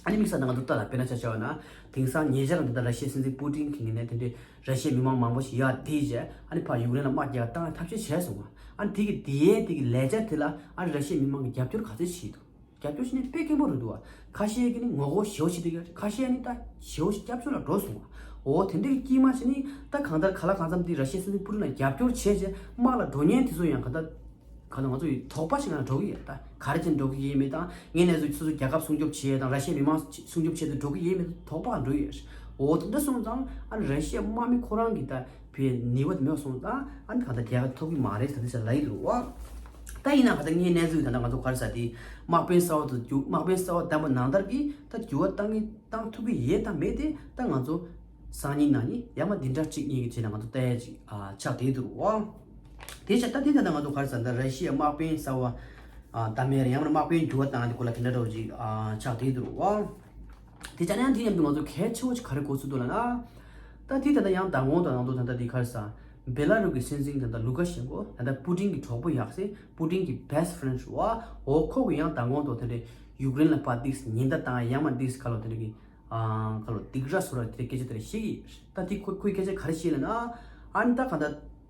ཨ་ནི་དམིགས་བསལ་ད་ང་ཚོ་ལྟ་ལ་དཔེར་ན་ཆ་བཞག་པ་ན་དེང་སང་ཉེ་ཆར་འདི་ལྟར་ར་ཤི་ཡའི་སྲིད་འཛིན་པུ་ཏིན་གྱི་ངོས་ནས་དེ་འདྲའི་ར་ཤི་ཡའི་མི་མང་མང་པོ་ཞིག་ཡར་བསྡད་བྱས་ཨ་ནི་ཕར་ཡུཀ་རེན་ལ་དམག་རྒྱག་བཏང་བའི་ཐབས་ཤེས་བྱས་སོང་བ། ཨ་ནི་དེ་གི་དེའི་དེ་གི་ལས་འཆར་དེ་ལ་ཨ་ནི་ར་ཤི་ཡའི་མི་མང་གིས་རྒྱབ་སྐྱོར་ག་ཚོད་བྱས་འདུག་རྒྱབ་སྐྱོར་བྱེད་ནི་དཔེ་སྐྱེན་པོ་རེད་འདུག་བ། ཁ་ཤས་ཀྱིས་ནི་ངོ་རྒོལ་ཞེ་པོ་བྱེད་དེ་ཡོད་རེད། ཁ་ཤས་ནི་ད་ཞེ་པོ་ཞིག་སྐྱབས་བཅོལ་ལ་འགྲོ་སོང་བ། འོ་དེ་འདྲའི་དཀྱིལ་མ་ཞིག་ནི་ད་གང་ལྟར་ག་ལ་གང་འཚམ་དེ་ར་ཤི་ཡའི་སྲིད་འཛིན་པུ་ཏིན་ལ་རྒྱབ་སྐྱོར་བྱས་རྗེས་དམག་ལ་འགྲོ་མཁན་དེ་ཚོ་ཡང་གང་ལྟར་གང་ལྟར་ང་ཚོ་ཡི་དོགས་པ་ཞིག་ལ་འགྲོ་གི་ཡོད་རེད། ད་ག་རེ་བྱས་ནས་འགྲོ་གི་ཡོད་མེད་དང་ངས་ནས་ཚོ་སོ་སོ་རྒྱལ་ཁབ་སྲུང་སྐྱོབ་བྱེད་ཡས་དང་ར་ཤི་ཡའི་མི་མང་སྲུང་སྐྱོབ་བྱེད་དུ་འགྲོ་གི་ཡོད་མེད་དོགས་པ་འགྲོ་ཡོད་རེད། འོ་དེ་འདྲ་སོང་ཙང་ཨ་ནི་ར་ཤི་ཡའི་དམག་མི་ཁོ་རང་གི་ད་བའི་ནུས་པ་དེ་མེད་པ་སོང་ཙང་ཨ་ནི་གང་ལྟར་རྒྱལ་ཁ་ཐོབ་ཀྱི་མ་རེད་ཟེར་དེ་ཟེར་ལབ་ཀྱི་འདུག་བ། ད་ཡིན་ན་གང་ལྟར་ངའི་གནས་ཚུལ་ད་ལྟ་ང་ཚོ་ག་རེ་ཟེར་དེ་དམག་དཔོན་གསར་པ་དུ་རྒྱུ་དམག་དཔོན་གསར་པ་བདམས་པ་ནང་ལྟར་གྱི་ད་འགྱུར་བ་བཏང་གི་བཏང་ཐུབ་ཀྱི་ཡོད་དང་མེད་དེ་ད་ང་ཚོ་སང་ཉིན་གནངས་ཉིན་ཡང་མ་འདི་འདྲ་གཅིག་གཉིས་ཀྱི་རྗེས་ལ་ང་ཚོ་ལྟ་ཡ་ཅིག་ཨ་ཆགས་བསྡད་འདུག་བ། དེ་བྱས་ད་དེ་ད་ལྟ་ང་ཚོ་ག་རེ་ཟེར་ད་ར་ཤི་ཡའི་དམག་དཔོན་གསར་པ་ཨ་བདམས་ཡ་རེད། ཡང་མ་དམག་དཔོན་འགྱུར་བ་བཏང་ཡ་དེ་སྐོར་ལ་དེ་འདྲ་འདྲ་བོ་ཅིག་ཨ་ཆགས་བསྡད་འདུག་བ། དེ་བྱས་ན་ཡང་དེ་མཉམ་དུ་ང་ཚོ་གལ་ཆེ་བོ་ཞིག་ག་རེ་གོ་ཚུལ་འདུག་ལབ་ན། ད་དེ་ད་ལྟ་ཡང་མདང་དགོང་དང་ནང་དུ་ད་ལྟ་དེ་ག་རེ་ཟ། བེ་ལ་རུ་གི་སྲིད་འཛིན་ད་ལྟ་ལུ་ཀ་ཤེན་ཀོ་ད་ལྟ་པུ་ཏིན་གྱི་གྲོགས་པོ་ཡག་སེ་པུ་ཏིན་གྱི་best friend རེད་བ། འོ་ཁོ་གི་ཡང་མདང་དགོང་དུ་དེ་འདྲའི་ཡུཀ་རེན་ལ་ཕར་ཏིགས་ཉེན་བརྡ་བཏང་ཡང་མ་ཏིགས་ག་ལོ་དེ་འདྲ་གི་ཨ་ག་ལོ་སྡིགས་ར་སོ་ར་དེ་འདྲ་སྐད་ཆ་དེ་འདྲ་བཤད་ཀྱི་ཡོད། ད་དེ་ཁོ་ཁོའི་སྐད་ཆ་ག་རེ་བཤད་ལབ་ན། ཨ་ནི་ད་ག་ད་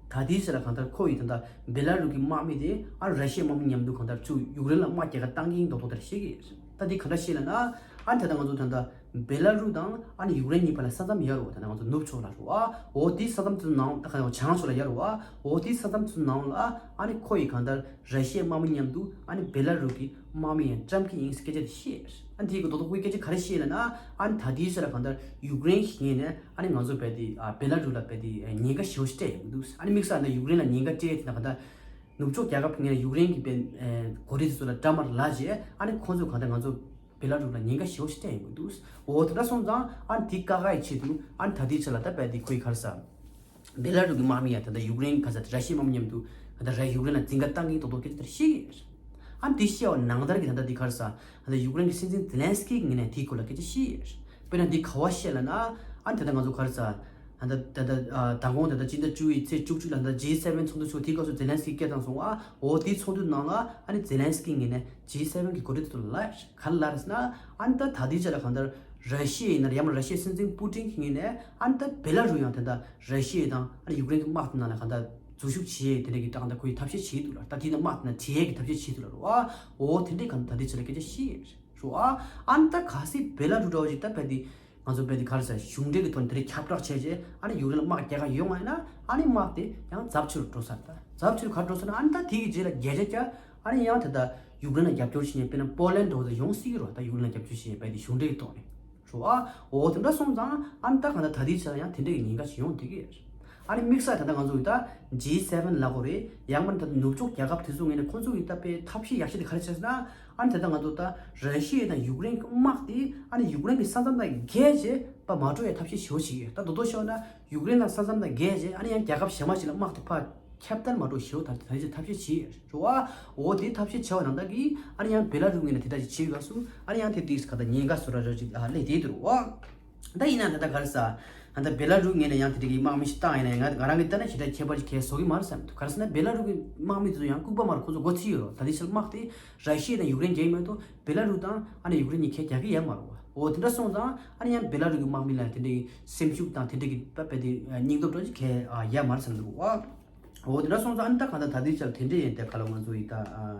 ད་དེའི་ཕྱིར་གང་ལྟར་ཁོ་ཡིས་ད་ལྟ་བེ་ལ་རུ་གི་དམག་མི་དེ་ཨ་ར་ཤི་ཡའི་དམག་མི་མཉམ་དུ་གང་ལྟར་ཚུར་ཡུཀ་རེན་ལ་དམག་རྒྱག་ག་བཏང་གི་ཡིན་མདོག་མདོག་དེར་བཤད་ཀྱི་ཡོད། ད་འདི་ག་འདྲ་བཤད་ལབ་ན། ཨ་ནི་ད་ལྟ་ང་ཚོ་ད་ལྟ་བེ་ལ་རུ་དང་ཨ་ནི་ཡུཀ་རེན་གཉིས་བར་ལ་ས་མཚམས་ཡོད་རེད་བ། ད་ལྟ་ང་ཚོ་ནུབ་ཕྱོགས་ལ་རེད་བ། འོ་དེའི་ས་མཚམས་དེ་ནང་ད་ག་ནང་བྱང་ཕྱོགས་ལ་ཡོད་རེད་བ། འོ་དེའི་ས་མཚམས་དེ་ནང་ལ་ཨ་ནི་ཁོ་ཡིས་གང་ལྟར་ར་ཤི་ཡའི་དམག་མི་མཉམ་དུ་ཨ་ནི་བེ་ལ་རུ་གི་དམག་མི་ཡང་བཀྲམ་གི་ཡིན་ཟེར་སྐད་ཆ་དེ་བཤད་ཡོད། ཨ་ནི་དེའི་གི་རྡོག་རྡོག་ཁོའི་སྐད་ཆ་ག་རེ་བཤད་ལབ་ན། ཨ་ནི་ད་དེའི་ཕྱིར་གང་ལྟར་ཡུཀ་རེན་གྱི་ངོས་ནས་ཨ་ནི་ང་ཚོ་བལ་དེ་ཨ་བེ་ལ་རུ་ལ་བལ་དེ་ཉེན་ཁ་ཞེ་པོ་ཞིག་སྤྲད་ཡོང་གི་འདུག་ཨ་ནི་དམིགས་བསལ་ད་ཡུཀ་རེན་ལ་ཉེན་ཁ་སྤྲད་དེ་ན་གང་ལྟར་ནུབ་ཕྱོགས་རྒྱལ་ཁབ་ངོས་ནས་ཡུཀ་རེན་གྱི་བལ་གོ་སྒྲིག་དེ་ཚོ་ལ་འདྲ་མར་ལབ་རྗེས་ཨ་ནི་ཁོང་ཚོས་གང་ལྟར་ང་ཚོ་བེ་ལ་རུ་ལ་ཉེན་ཁ་ཞེ་པོ་ཞིག་སྤྲད་ཡོང་གི་འདུག་འོ་དེ་འདྲ་སོང་ཙང་ཨ་ནི་དེ་བཀག་ཡའི་ཆེད་དུ་ཨ་ནི་ད་ལྟའི་ཆ་ལ་ད་བལ་དེ་ཁོའི་ག་རེ་ཟ། བེ་ལ་རུ་གི་དམག་མི་ཡང་ད་ལྟ་ཡུཀ་རེན་ག་ས་ར་ཤི་ཡའི་དམག་མི་མཉམ་དུ་ད་ལྟ་ར་ཡུཀ་རེན་ལ་འཛིང་ག་བཏང་གི་ཡིན་མདོག་མདོག་སྐད་ཆ་དེ་འདྲ་བཤད་ཀྱི་ཡོད། ཨ་ནི་དེ་བཤད་པ་ནང་ལྟར་གྱི་ད་ལྟ་འདི་ག་རེ་ཟ། ད་ལྟ་ཡུཀ་རེན་གྱི་སྲིད་འཛིན་ཛེ་ལན་སི་ཀི་གི་ངོས་ནས་དེའི་སྐོར་ལ་སྐད་ཆ་བཤད་ཡོད། དཔེར་ན་འདི་ག་པར་བཤད་ལབ་ན། ཨ་ནི་ད་ལྟ་ང་ཚོ་ག་རེ་ཟ། ད་ལྟ་ད་ལྟ་ཨ་མདང་དགོང་ད་ལྟ་སྤྱི་ཟླ་བཅུ་ཡི་ཚེས་བཅུ་གཅིག་ལ་ད་ལྟ་ཇི་སེ་ཝེན་ཚོགས་འདུ་ཚོགས། དེའི་སྐབས་སུ་ཛེ་ལན་སི་ཀི་སྐད་བཏང་སོང་ཨ། འོ་དེའི་ཚོགས་འདུ་ནང་ལ་ཨ་ནི་ཛེ་ལན་སི་ཀི་ངོས་ནས་ཇི་སེ་ཝེན་གྱི་འགོ་ཁྲིད་ཚོ་ལ་ག་རེ་ལབ་རེད་ཟེར་ན། ཨ་ནི་ད་ད་ལྟའི་ཆ་ལ་གང་ལྟར་ར་ཤི་ཡ་ཡིན་ན་ཡང་མ་ར་ཤི་ཡའི་སྲིད་འཛིན་པུ་ཏིན་གྱི་ངོས་ནས་ཨ་ནི་ད་བེ་ལ་རུ་ཡང་དེ་འདྲ་ར་ཤི་ཡ་དང་ཨ་ནི་ཡུཀ་རེན་གྱི་དམག་དེ་ནང་ལ་གང་ལྟར་འཛུལ་ཞུགས་བྱེད་དེ་འདྲ་གི་གང་ལྟར་ཁོ་ཡི་ཐབས་ཤེས་བྱེད་འདུག་ལ། ད་དེ་ནང་དམག་དེ་ནང་བྲལ་ཡས་ཀྱི་ཐབས་ཤེས་བྱེད་འདུག་ལ་རོ། འོ་དེ་འདྲའི་གང་ལྟར་ད་ལྟའི་ཆ་ལ་སྐད་ཆ་བཤད་རོ། ཨ་ནི་ད་གལ་སྲིད་བེ་ལ་རུ་འདྲ་བོ་ཞིག་ད་བལ་དེ་ ང་ཚོ་དཔེ་དེ་ག་རེ་ཟེར། གཞུང་འབྲེལ་གྱི་ཐོག་ནས་དེ་རིགས་ཁྱབ་བསྒྲགས་བྱས་རྗེས། ཨ་ནི་ཡུཀ་རེན་ལ་དམག་རྒྱག་ག་ཡོང་བ་ཡིན་ན། ཨ་ནི་དམག་དེ་ཡང་ཚབས་ཆེ་རུ་འགྲོ་ས་རེད། ད་ཚབས་ཆེ་རུ་ག་རེ་འགྲོ་ས་ན། ཨ་ནི་ད་དེ་གི་རྗེས་ལ་བརྒྱ་ཆ་བརྒྱ། ཨ་ནི་ཡང་ད་ལྟ་ཡུཀ་རེན་ལ་རྒྱབ་སྐྱོར་བྱེད་མཁན། དཔེར་ན་པོ་ལན་འདྲ་བོ་དེ་ཡོང་སྲིད་ཀྱི་རེད། ད་ཡུཀ་རེན་ལ་རྒྱབ་སྐྱོར་བྱེད་མཁན་དཔེ་དེ་གཞུང་འབྲེལ་གྱི་ཐོག་ནས། རེད་བ། འོ་དེ་འདྲ་སོང་ཙང་ཨ་ནི་ད་གང་ལྟར་ད་ལྟའི་ཆ་ལ་ཡང་དེ་འདྲ་གི་ཉེན་ཁ་ཞིག་ཡོང་བསྡད་ཀྱི་ཡོད་རེད། ཨ་ནི་དམིགས་བསལ་ད་ལྟ་ང་ཚོ་གི་ད་ཇི་སེ་ཝེན་ལབ་དགོས་རེད། ཡང་མིན་ད་ནུབ་ཕྱོགས་རྒྱལ་ཁབ་དེ་ཚོ་ངོས་ནས་ཁོང་ཚོ་གི་ད་དཔེ་ཐབས་ཤེས་ཡག་ཤོས་དེ་ག་རེ་བྱས་ཟེར་ན། ཨ་ནི་ད་ལྟ་ང་ཚོ་ད་ར་ཤི་ཡ་དང་ཡུཀ་རེན་གྱི་དམག་དེ་ཨ་ནི་ཡུཀ་རེན་གྱི་ས་མཚམས་དང་བརྒལ་བྱས་ཕར་མ་འགྲོ་ཡ་ཐབས་ཤེས་ཞེ་པོ་ཅིག་ཡོད། ད་རྡོག་རྡོག་བཤད་ན་ཡུཀ་རེན་དང་ས་མཚམས་དང་བརྒལ་བྱས། ཨ་ནི་ཡང་རྒྱལ་ཁབ་གཞན་པ་ཞིག་ལ་དམག་དེ་ཕར་ཁྱབ་གདལ་མ་འགྲོ་ཞེ་པོ་ད་ད་ཆ་ཐབས་ཤེས་བྱས་ཡོད་རེད་བ། འོ་དེ་ཐབས་ཤེས་བྱས་པ་ནང་ལྟར་གྱི་ཨ་ནི་ཡང་བེ་ལ་རུ་ངོས་ནས་དེ་འདྲ་ཞིག་བྱས་ཡོད་སྐབས་སུ། ཨ་ནི་ཡང་དེ་དུས་ག་ད་ཉེན་ཁ་བཟོ་འདྲ་འདྲ་ཞིག་ཨ་སླེབས་བསྡད་འདུག་བ། ད་ཡིན་ན་ད་ལྟ་ག་རེ་ཟ། ད་ལྟ་བེ་ལ་རུ་ངོས་ནས་ཡང་དེ་འདྲ་གི་དམག་མི་ཞིག་བཏང་ཡིན་ན། ང་ང་རང་གི་ལྟ་ན་ཞེ་དྲག་ཁྱད་པར་ཅིག་གང་ཡང་བཟོ་གི་མ་རེད་བསམ་འདུག་ག་རེ་ཟེར་ན་བེ་ལ་རུ་གི་དམག་མི་དེ་ཚོ་ཡང་ལྐུགས་པ་མ་རེད། ཁོ་ཚོ་མགོ་ཚོས་ཡོད་རེད། ད་ལྟའི་ཆར་དམག་དེ་ར་ཤི་ཡ་དང་ཡུཀ་རེན་རྒྱག་གི་མ་གཏོགས་བེ་ལ་རུ་དང་ཨ་ནི་ཡུཀ་རེན་གཉིས་ཁ་རྒྱག་གི་ཡོད་མ་རེད་བ། འོ་དེ་འདྲ་སོང་ཙང་ཨ་ནི་ཡང་བེ་ལ་རུ་གི་དམག་མི་ལ་དེ་འདྲའི་སེམས་ཤུགས་དང་དེ་འདྲ་གི་དཔེ་དེ་སྙིང་སྟོབས་འདྲ་ཅིག་གང་ཡང་ཡོད་མ་རེད་བསམ་འདུག་བ། འོ་དེ་འདྲ་སོང་ཙང་ཨ་ནི་ད་གང་ལྟར་ད་ལྟའི་ཆར་དེ་འདྲ་ཡིན་ཏེ། ག་ལ་ང་ཚོ་ཡི་ད་ཨ་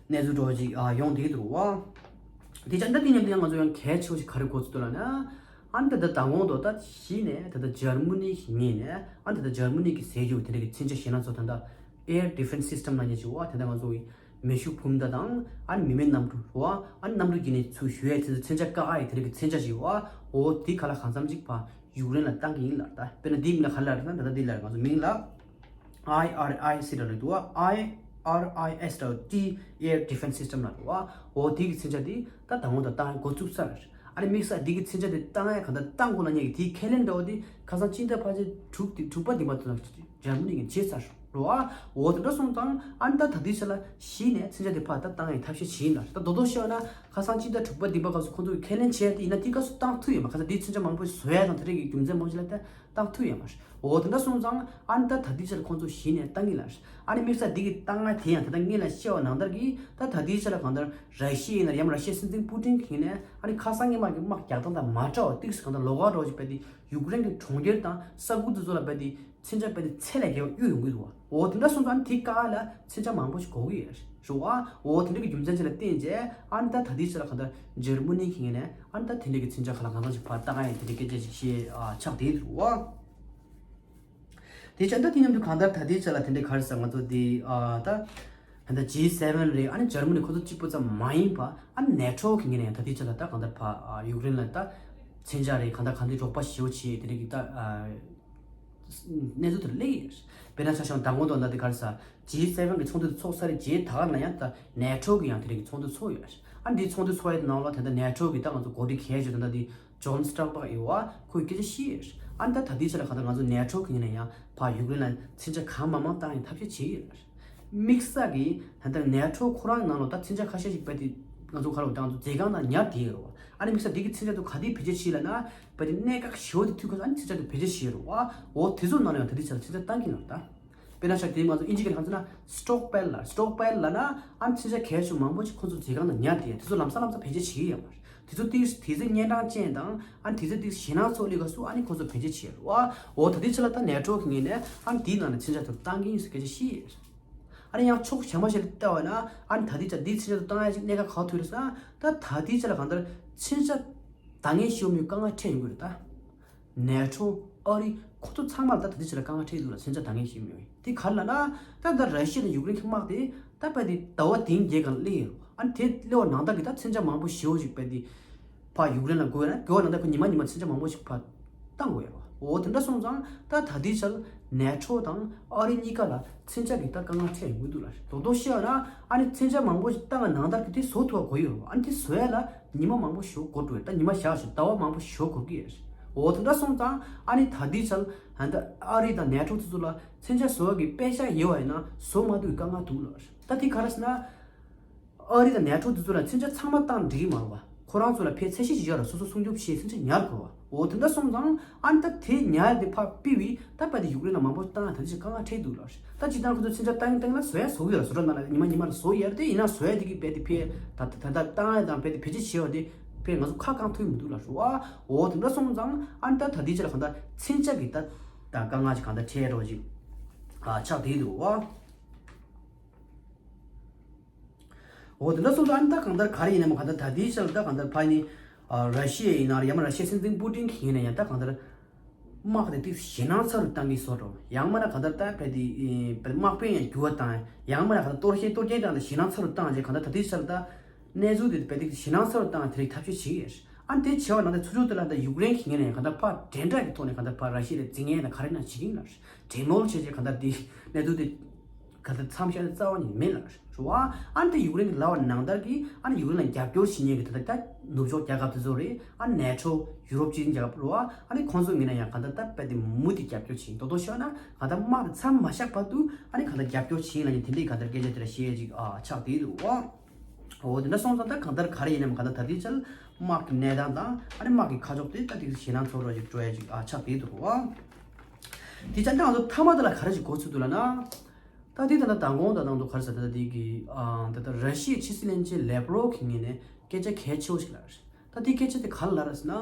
གནས་ཚུལ་འདྲ་ཅིག་ཨ་ཡོང་བསྡད་འདུག་བ། དེ་ཆ་འདི་དེ་མཉམ་དུ་ཡང་ང་ཚོ་ཡང་གལ་ཆེ་བ་ཞིག་ག་རེ་གོ་ཚོད་འདུག་ལབ་ན། ཨ་ནི་ད་ལྟ་མདང་དགོང་དུ་ད་གཞི་ནས་ད་ལྟ་འཇར་མ་ནི་གི་ངོས་ནས། ཨ་ནི་ད་ལྟ་འཇར་མ་ནི་གི་ཟས་རྒྱུ་དེ་འདྲ་གི་མཚོན་ཆ་ཞེད་སྣང་ཚོ། ད་ལྟ་Air Defense System ལབ་མཁན་ཅིག་བ། དེ་འདྲ་ང་ཚོ་གི་མེ་ཤུགས་འབུམ་ད་དང་། ཨ་ནི་མི་མེད་གནམ་གྲུ་རེད་བ། ཨ་ནི་གནམ་གྲུ་དཀྱིལ་ནས་ཚུར་གཞུ་ཡས་དེ་ཚོ་མཚོན་ཆ་བཀག་ཡས་དེ་འདྲ་གི་མཚོན་ཆ་ཞིག་བ། འོ་དེ་ག་ལ་གང་འཚམ་ཅིག་ཕར་ཡུཀ་རེན་ལ་བཏང་གི་ཡིན་ལབ། ད་དཔེར་ན་དེའི་མིང་ལ་ག་རེ་ལབ་རེད་ཟེར་ན། ད་ལྟ་དེ་ལ་ང་ཚོ་མིང་ལ་ཨའི་ཨར་ཨའི་ཟེར་འདྲ་རེད་འདུག་བ། ཨའི་ཨར་ཨའི་ཨེས་འདྲ་བོ་དེ་Air Defense System ལབ་རེད་བ། འོ་དེ་གི་མཚོན་ཆ་དེ་ད་མདང་དགོང་དུ་བཏང་ཡས་འགོ་བཙུགས་ཚར། ཨ་ནི་དམིགས་བསལ་དེ་གི་མཚོན་ཆ་དེ་བཏང་ཡས་གང་ལྟར་བཏང་དགོས་ལབ་མཁན་གྱི་དེའི་ཁས་ལེན་འདྲ་བོ་དེ་ཁ་སང་སྤྱི་ཟླ་ཕལ་ཆེར་དྲུག་དེ་དྲུག་པ་བདུན་པ་དེ་ལ་འཇར་མ་ནི་གིས་བྱས་ཚར་རེད་བ། འོ་དེ་འདྲ་སོང་ཙང་ཨ་ནི་ད་ད་ལྟའི་ཆ་ལ་གཞི་ནས་མཚོན་ཆ་དེ་ཕར་ད་བཏང་ཡས་ཐབས་ཤེས་བྱས་ཡིན་ལབ། ད་རྡོག་རྡོག་བཤད་ན་ཁ་སང་སྤྱི་ཟླ་དྲུག་པ་བདུན་པ་སྐབས་སུ་ཁོང་ཚོ་གིས་ཁས་ལེན་བྱས་ཏེ་ཡིན་ན། དེའི་སྐབས་སུ་བཏང་ཐུབ་ཡོད་མ། ཁ་སང་དེའི་མཚོན་ཆ་མང་པོ་བཟོ་ཡས་དང་དེ་འདྲ་གི་རྒྱུ་མཚན་མང་པོ་ཞིག་ལ་ད་བཏང་ཐུབ་ཡོད་མ་རེད། འོ་དེ་འདྲ་སོང་ཙང་ཨ་ནི་ད་ད་ལྟའི་ཆ་ལ་ཁོང་ཚོ་གཞི་ནས་བཏང་གི་ལབ། ཨ་ནི་དམིགས་བསལ་འདི་གི་བཏང་ཡས་དེ་ཡང་ད་ལྟ་སྔོན་ལ་བཤད་པ་ནང་ལྟར་གྱི་ད་ད་ལྟའི་ཆ་ལ་གང་ལྟར་ར་ཤི་ཡ་ཡིན་ན། ཡང་ར་ཤི་ཡའི་སྲིད་འཛིན་པུ་ཏིན་གྱིས་ནས་ཨ་ནི་ཁ་སང་སྔོན་མ་གི་དམག་རྒྱག་སྟངས་དང་མ་འདྲ་བ། ཏོག་ཙམ་གང་ལྟར་ལོགས་ཀ་འདྲ་བོ་ཞིག་དཔེ་དེ་ཡུཀ་རེན་གྱི་གྲོང་ཁྱེར་དང་ས་ཁུལ་དེ་ཚོ་ལ་དཔེ་དེ་མཚོན་ཆ་དཔེ་དེ་ཚད་ལས་བརྒལ་བ་གཡུག་ཡོང་གི་འདུག་བ། འོ་དེ་འདྲ་སོང་ཙང་ཨ་ནི་དེ་བཀག་ཡས་ལ་མཚོན་ཆ་མང་པོ་ཞིག་དགོས་ཀྱི་ཡོད་རེད་བ། འོ་དེ་འདྲ་གི་རྒྱུ་མཚན་ཅིག་ལ་བརྟེན་བྱས་ཨ་ནི་ད་ད་ལྟའི་ཆ་ལ་གང་ལྟར་འཇར་མ་ནི་གིས་ནས་ཨ་ནི་ད་དེ་འདྲ་གི་མཚོན་ཆ་གང་ལ་གང་འཚམ་ཞིག་ཕར་བཏང་ཡས་དེ་འདྲ་སྐད་ཆ་ཞིག་བཤད་ཨ་ཆགས་བསྡད་འདུག་བ། དེ་བྱས་ད་དེ་མཉམ་དུ་གང་ལྟར་ད་ལྟའི་ཆ་ལ་དེ་འདྲའི་ག་རེ་ཟེར། ང་ཚོ་དེ་ཨ་ད་ད་ལྟ་ཇི་སེ་ཝེན་རེད། ཨ་ནི་འཇར་མ་ནི་ཁོ་ཚོ་གཅིག་པུ་ཙམ་མ་ཡིན་པ། ཨ་ནི་ནེ་ཊོ་གི་ངོས་ནས་ད་ལྟའི་ཆ་ལ་ད་གང་ལྟར་ཕར་ཨ་ཡུཀ་རེན་ལ་ད་མཚོན་ཆ་རེད། གང་ལྟར་གང་འདྲའི་རོགས་པ་ཞེ་པོ་བྱེད་དེ་འདྲ་གི་ད་ཨ་གནས་ཚུལ་དེ་སླེབས་ཡོད། དཔེར་ན་ཆ་བཞག་ན་མདང་དགོང་དང་ད་ལྟ་ག་རེ་ཟེར། ཇི་སེ་ཝེན་གི་ཚོགས་འདུ་ཚོགས་ཚར་རྗེས་ད་ག་ནང་ཡང་ད་ནེ་ཊོ་གི་ཡང་དེ་འདྲ་གི་ཚོགས་འདུ་ཚོགས་ཡོད། ཨ་ནི་འདིའི་ཚོགས་འདུ་ཚོགས་ཡས་ནང་ལ་ད་ལྟ་ནེ་ཊོ་གི་ད་ང་ཚོ་འགོ་ཁྲིད་གལ་ཆེ་ད་ལྟ་དེ་ཇོན་སི་ཊོལ་ཊེན་བྷར་གི་ཡོད་བ། ཁོས་སྐད་ཆ་བཤད་ཡོད། ཨ་ནི་ད་ད་ལྟའི་ཆ་ལ་གང་ལྟར་ང་ཚོ་ནེ་ཊོ་གི་ངོས་ནས་ཡང་ཕར་ཡུཀ་རེན་ལ་མཚོན་ཆ་གང་མང་མང་བཏང་ཡས་ཐབས་ཤེས་བྱེད་ཀྱི་ཡོད། དམིགས་བསལ་གྱིས་ད་ལྟ་ནེ་ཊོ་ཁོ་རང་ནང་ལ་ད་མཚོན་ཆ་ཁ་ཤས་ཤིག་དཔེ་དེ་ང་ཚོ་ག་རེ་ད་ང་ཚོ་མཛོད་ཁང་ནང་ཉར་བསྡད་ཡོད་རེད་བ། ཨ་ནི་དམིགས་བསལ་འདི་གི་མཚོན་ཆ་དེ་ག་དུས་བེད་སྤྱོད་བྱེད་ལབ་ན། དཔེ་དེ་གནད་འགག་ཞེ་པོ་དེ་དུས་སྐབས་སུ་ཨ་ནི་མཚོན་ཆ་དེ་བེད་སྤྱོད་བྱེད་ཀྱི་ཡོད་རེད་བ། འོ་དེ་ཚོ་ནང་ལ་ཡང་ད་ལྟའི་ཆ་ལ་མཚོན་ཆ་བཏང་གི་ཡོད་རེད་ད། དཔེར་ན་ཆ་དེ་ང་ཚོ་དབྱིན་ཇི་སྐད་ནང་ལ་སི་ཊོག་པའིལ་ལབ། སི་ཊོག་པའིལ་ལབ་ན་ཨ་ནི་མཚོན་ཆ་གལ་ཆེ་མང་པོ་ཞིག་ཁོ་ཚོ་མཛོད་ཁང་ནང་ཉར་བསྡད་ཡོད། དེ་ཚོ་ལམ་སང་ལམ་སང་བེད་སྤྱོད་བྱེད་ཀྱི་ཡོད་མ་རེད། དེ་ཚོ་དེ་དེ་ཚོ་གཉན་འཕྲང་ཅན་དང་ཨ་ནི་དེ་ཚོ་དེ་ཞེད་སྣང་ཚོར་ལས་སྐབས་སུ་ཨ་ནི་ཁོ་ཚོ་བེད་སྤྱོད་བྱེད་ཀྱི་ཡོད་རེད་བ། འོ་ད་ལྟའི་ཆ་ལ་ད་ནེ་ཊོ་གི་ངོས་ནས་ཨ་ནི་དེའི་ནང་ནས་མཚོན་ཆ་དེ་བཏང་གི་ཡིན་ཟེར་སྐད་ཆ་བཤད་ཡོད། ཨ་ནི་ཡང་ཕྱོགས་གཞན་པ་ཞིག་ལ་བལྟས་པ་ན། ཨ་ནི་ད་ལྟའི་ཆ་འདི་མཚོན་ཆ་བཏང་ཡ་ཞིག་གནད་འགག་ག་པར་ཐུག་རེད་ཟེར་ན། ད་ད་ལྟའི་ཆ་ལ་གང་ལྟར་མཚོན་ཆ་འདང་ངེས་ཤོར་མིའི་དཀའ་ངལ་འཕྲད་ཡོང་གི་རེད་ད། ནེ་ཊོ། ཨ་རི། ཁོ་ཚོ་ཚང་མ་ལ་ད་ད་ལྟའི་ཆ་ལ་དཀའ་ངལ་འཕྲད་ཀྱི་འདུག་ལ། མཚོན་ཆ་འདང་ངེས་ཤོར་མི་བས་དེ་ག་རེ་ལབ་ན། ད་ད་ར་ཤི་ཡ་དང་ཡུཀ་རེན་གྱི་དམག་དེ་ད་དཔེ་དེ་ཟླ་བ་བདུན་བརྒྱད་སྒང་སླེབས་ཡོད་རེད། ཨ་ནི་དེ་སླེབས་པ་ནང་ལྟར་གྱི་ད་མཚོན་ཆ་མང་པོ་ཞེ་པོ་ཞིག་དཔེ་དེ་ཕར་ཡུཀ་རེན་ལ་དགོས་ན། དགོས་པ་ནང་ལྟར་ཁོ་ཉི་མ་ཉི་མ་མཚོན་ཆ་མང་པོ་ཞིག་ཕར་བཏང་དགོས་ཡོད་རེད་བ། འོ་དེ་འདྲ་སོང་ཙང་ད་ད་ལྟའི་ཆར་ནེ་ཊོ་དང་ཨ་རི་གཉིས་ཀ་ལ་མཚོན་ཆ་གི་ད་དཀའ་ངལ་འཕྲད་ཡོང་གི་འདུག་ལ། རྡོག་རྡོག་བཤད་ན་ཨ་ནི་མཚོན་ཆ་མང་པོ་ཞིག་བཏང་བ་ནང་ལྟར་གྱི་དེ་བཟོ་ཐུབ་པ་དགོས་ཡོད་རེད་བ། ཨ་ནི་དེ་བཟོ་ཡ་ལ་ཉི་མ་མང་པོ་ཞིག་འགོར་འགྲོ་ཡོད། ད་ཉི་མ་བཞག་ཞིག་ཟླ་བ་མང་པོ་ཞིག་འགོར་གྱི་ཡོད་རེད། འོ་དེ་འདྲ་སོང་ཙང་ཨ་ནི་ད་ལྟའི་ཆར་ད་ཨ་རི་དང་ནེ་ཊོ་དེ་ཚོ་ལ་མཚོན་ཆ་བཟོ་བ་གི་པེ་ཤ་ཡོད་པ་ཡིན་ན་བཟོ་མ་ཐུབ་པའི་དཀའ་ངལ་འདུག་ལ། ད་དེ་ག་རེ་ཟེར་ན། ཨ་རི་དང་ནེ་ཊོ་དེ་ཚོ་ལ་མཚོན་ཆ་ཚང་མ་བཏང་འགྲིག་གི་མ་རེད་བ། ཁོ་རང་ཚོ་ལ་ཕན་ཚད་ཤིག་ཡོད་རེད། སོ་སོ་སྲུང་སྐྱོབ་བྱེད། མཚོན་ཆ་ཉར་དགོས་བ། འོ་དེ་འདྲ་སོང་ཙང་ཨ་ནི་ད་དེ་ཉར་དེ་ཕར་ཕུད་པའི་ད་དཔེ་དེ་ཡུཀ་རེན་ལ་མང་པོ་བཏང་ཡ་ད་དེ་ཅིག་དཀའ་ངལ་འཕྲད་འདུག་ལ། ད་སྤྱིར་བཏང་ཁོ་ཚོ་མཚོན་ཆ་བཏང་བཏང་ན་བཟོ་ཡ་བཟོ་གི་ཡོད་རེད། བཟོ་གྲྭ་ནང་ལ་ཉི་མ་ཉི་མ་ལ་བཟོ་ཡ་རེད་དེ། ཡིན་ན་བཟོ་ཡ་དེ་གི་དཔེ་དེ་ཕར་ད་ད་ད་བཏང་ཡ་དང་དཔེ་དེ་བེད་སྤྱོད་བྱེད་ཡ་དེ་དཔེ་ང་ཚོ་ཁ་བསྐང་ཐུབ་མི་འདུག་ལ། འོ་དེ་འདྲ་སོང་ཙང་ཨ་ནི་ད་ད་དེ་ཅིག་ལ་གང་ལྟར་མཚོན་ཆ་གི་ད་ད་དཀའ་ངལ་ཅིག་གང་ལྟར་འཕྲད་རོགས་ཅིག་ཆགས་བསྡད་འདུག་བ། འོ་དེ་འདྲ་སོང་ཙང་ཨ་ནི་ད་གང་ལྟར་ག་རེ་ཡིན་ནའི་མ་གང་ལྟར་ད་ལྟའི་ཆར་ད་གང་ལྟར་ཕ་ནི་ ཨ་ར་ཤི་ཡ་ཡིན་ན་ཡང་མ་ར་ཤི་ཡའི་སྲིད་འཛིན་པུ་ཏིན་གྱི་ངོས་ནས་ཡང་ད་གང་ལྟར་དམག་དེ་ཏིག་ཞེད་སྣང་ཚ་རུ་བཏང་གི་བཟོ་འདྲ། ཡང་མ་ར་གང་ལྟར་ད་བལ་དེ་བལ་དམག་དཔོན་ཡང་འགྱུར་བ་བཏང་། ཡང་མ་ར་གང་ལྟར་གཏོར་སྐྱོན་གཏོར་སྐྱོན་བཏང་ནས་ཞེད་སྣང་ཚ་རུ་བཏང་རྗེས་གང་ལྟར་ད་ལྟའི་ཆར་ད་གནས་ཚུལ་དེ་བལ་དེ་ཞེད་སྣང་ཚ་རུ་བཏང་དེ་རིགས་ཐབས་ཤེས་བྱེད་ཀྱི་ཡོད། ཨ་ནི་དེ་བྱས་པ་ན་ད་ཚུར་ཕྱོགས་དེ་ལ་ད་ཡུཀ་རེན་གྱི་ངོས་ནས་གང་ལྟར་ཕར་འདྲེན་འདྲ་གི་ཐོག་ནས་གང་ལྟར་ཕར་ར་ཤི་ཡ་ལ་འཛིང་ཡས་ན་ག་རེ་ན་བྱེད་ཀྱི་ཡིན་ལ། གྲོས་མོལ་བྱས་རྗེས་གང་ལྟར་དེ་གནས་ཚུལ་དེ་ག་ཚོད་མཚམས་བཞག་ནས་རྩ་བ་ནས་མེད་ལ་རེད་བ། ཨ་ནི་དེ་ཡུཀ་རེན་གྱི་ལབ་པ་ནང་ལྟར་གྱི་ཨ་ནི་ཡུཀ་རེན་ལ་རྒྱབ་སྐྱོར་བྱེད་མཁན་གྱི་ད་ལྟ་ད་ནུབ་ཕྱོགས་རྒྱལ་ཁབ་དེ་ཚོ་རེད། ཨ་ནི་ནེ་ཊོ་ཡུ་རོབ་སྤྱི་མཐུན་རྒྱལ་ཁབ་རེད་བ། ཨ་ནི་ཁོང་ཚོ་ངོས་ནས་ཡང་གང་ལྟར་ད་རྦད་དེ་མུ་མཐུད་རྒྱབ་སྐྱོར་བྱེད་ཡིན། དོ་དོ་ཤོད་ན་གང་ལྟར་དམག་དེ་མཚམས་མ་བཞག་བར་དུ་ཨ་ནི་གང་ལྟར་རྒྱབ་སྐྱོར་བྱེད་ཡིན་ལབ་མཁན་དེ་འདྲའི་གང་ལྟར་སྐད་ཆ་དེ་འདྲ་བཤད་ཡས་ཅིག་ཨ་ཆགས་བསྡད་འདུག་བ། འོ་དེ་འདྲ་སོང་ཙང་ད་གང་ལྟར་ག་རེ་ཡིན་ནའང་གང་ལྟར་ད་ལྟའི་ཆར་དམག་གི་གནས་སྟངས་དང་ཨ་ནི་དམག་གི་ཁ་ཕྱོགས་དེ་ད་དེ་ཞེད་སྣང་ཚ་རུ་ཅིག་འགྲོ་ཡས་ཅིག་ཨ་ཆགས་བསྡད་འདུག་བ། དེ་ཙང་ད་ང་ཚོ་མཐའ་མ་དེ་ལ་ག་རེ་ཞིག་གོ་ཚུལ་འདུག་ལབ་ན། ད་དེ་ད་ལྟ་མདང་དགོང་ད་ང་ཚོ་ག་རེ་ཟེར་ད་ལྟ་དེ་གི་ཨ་ད་ལྟ་ར་ཤི་ཡའི་ཕྱི་སྲིད་བློན་ཆེན་ལེབ་རོབ་གི་ངོས་ནས་སྐད་ཆ་གལ་ཆེ་བོ་ཞིག་ལབ་རེད། ད་དེ་སྐད་ཆ་དེ་ག་རེ་ལབ་རེད་ཟེར་ན།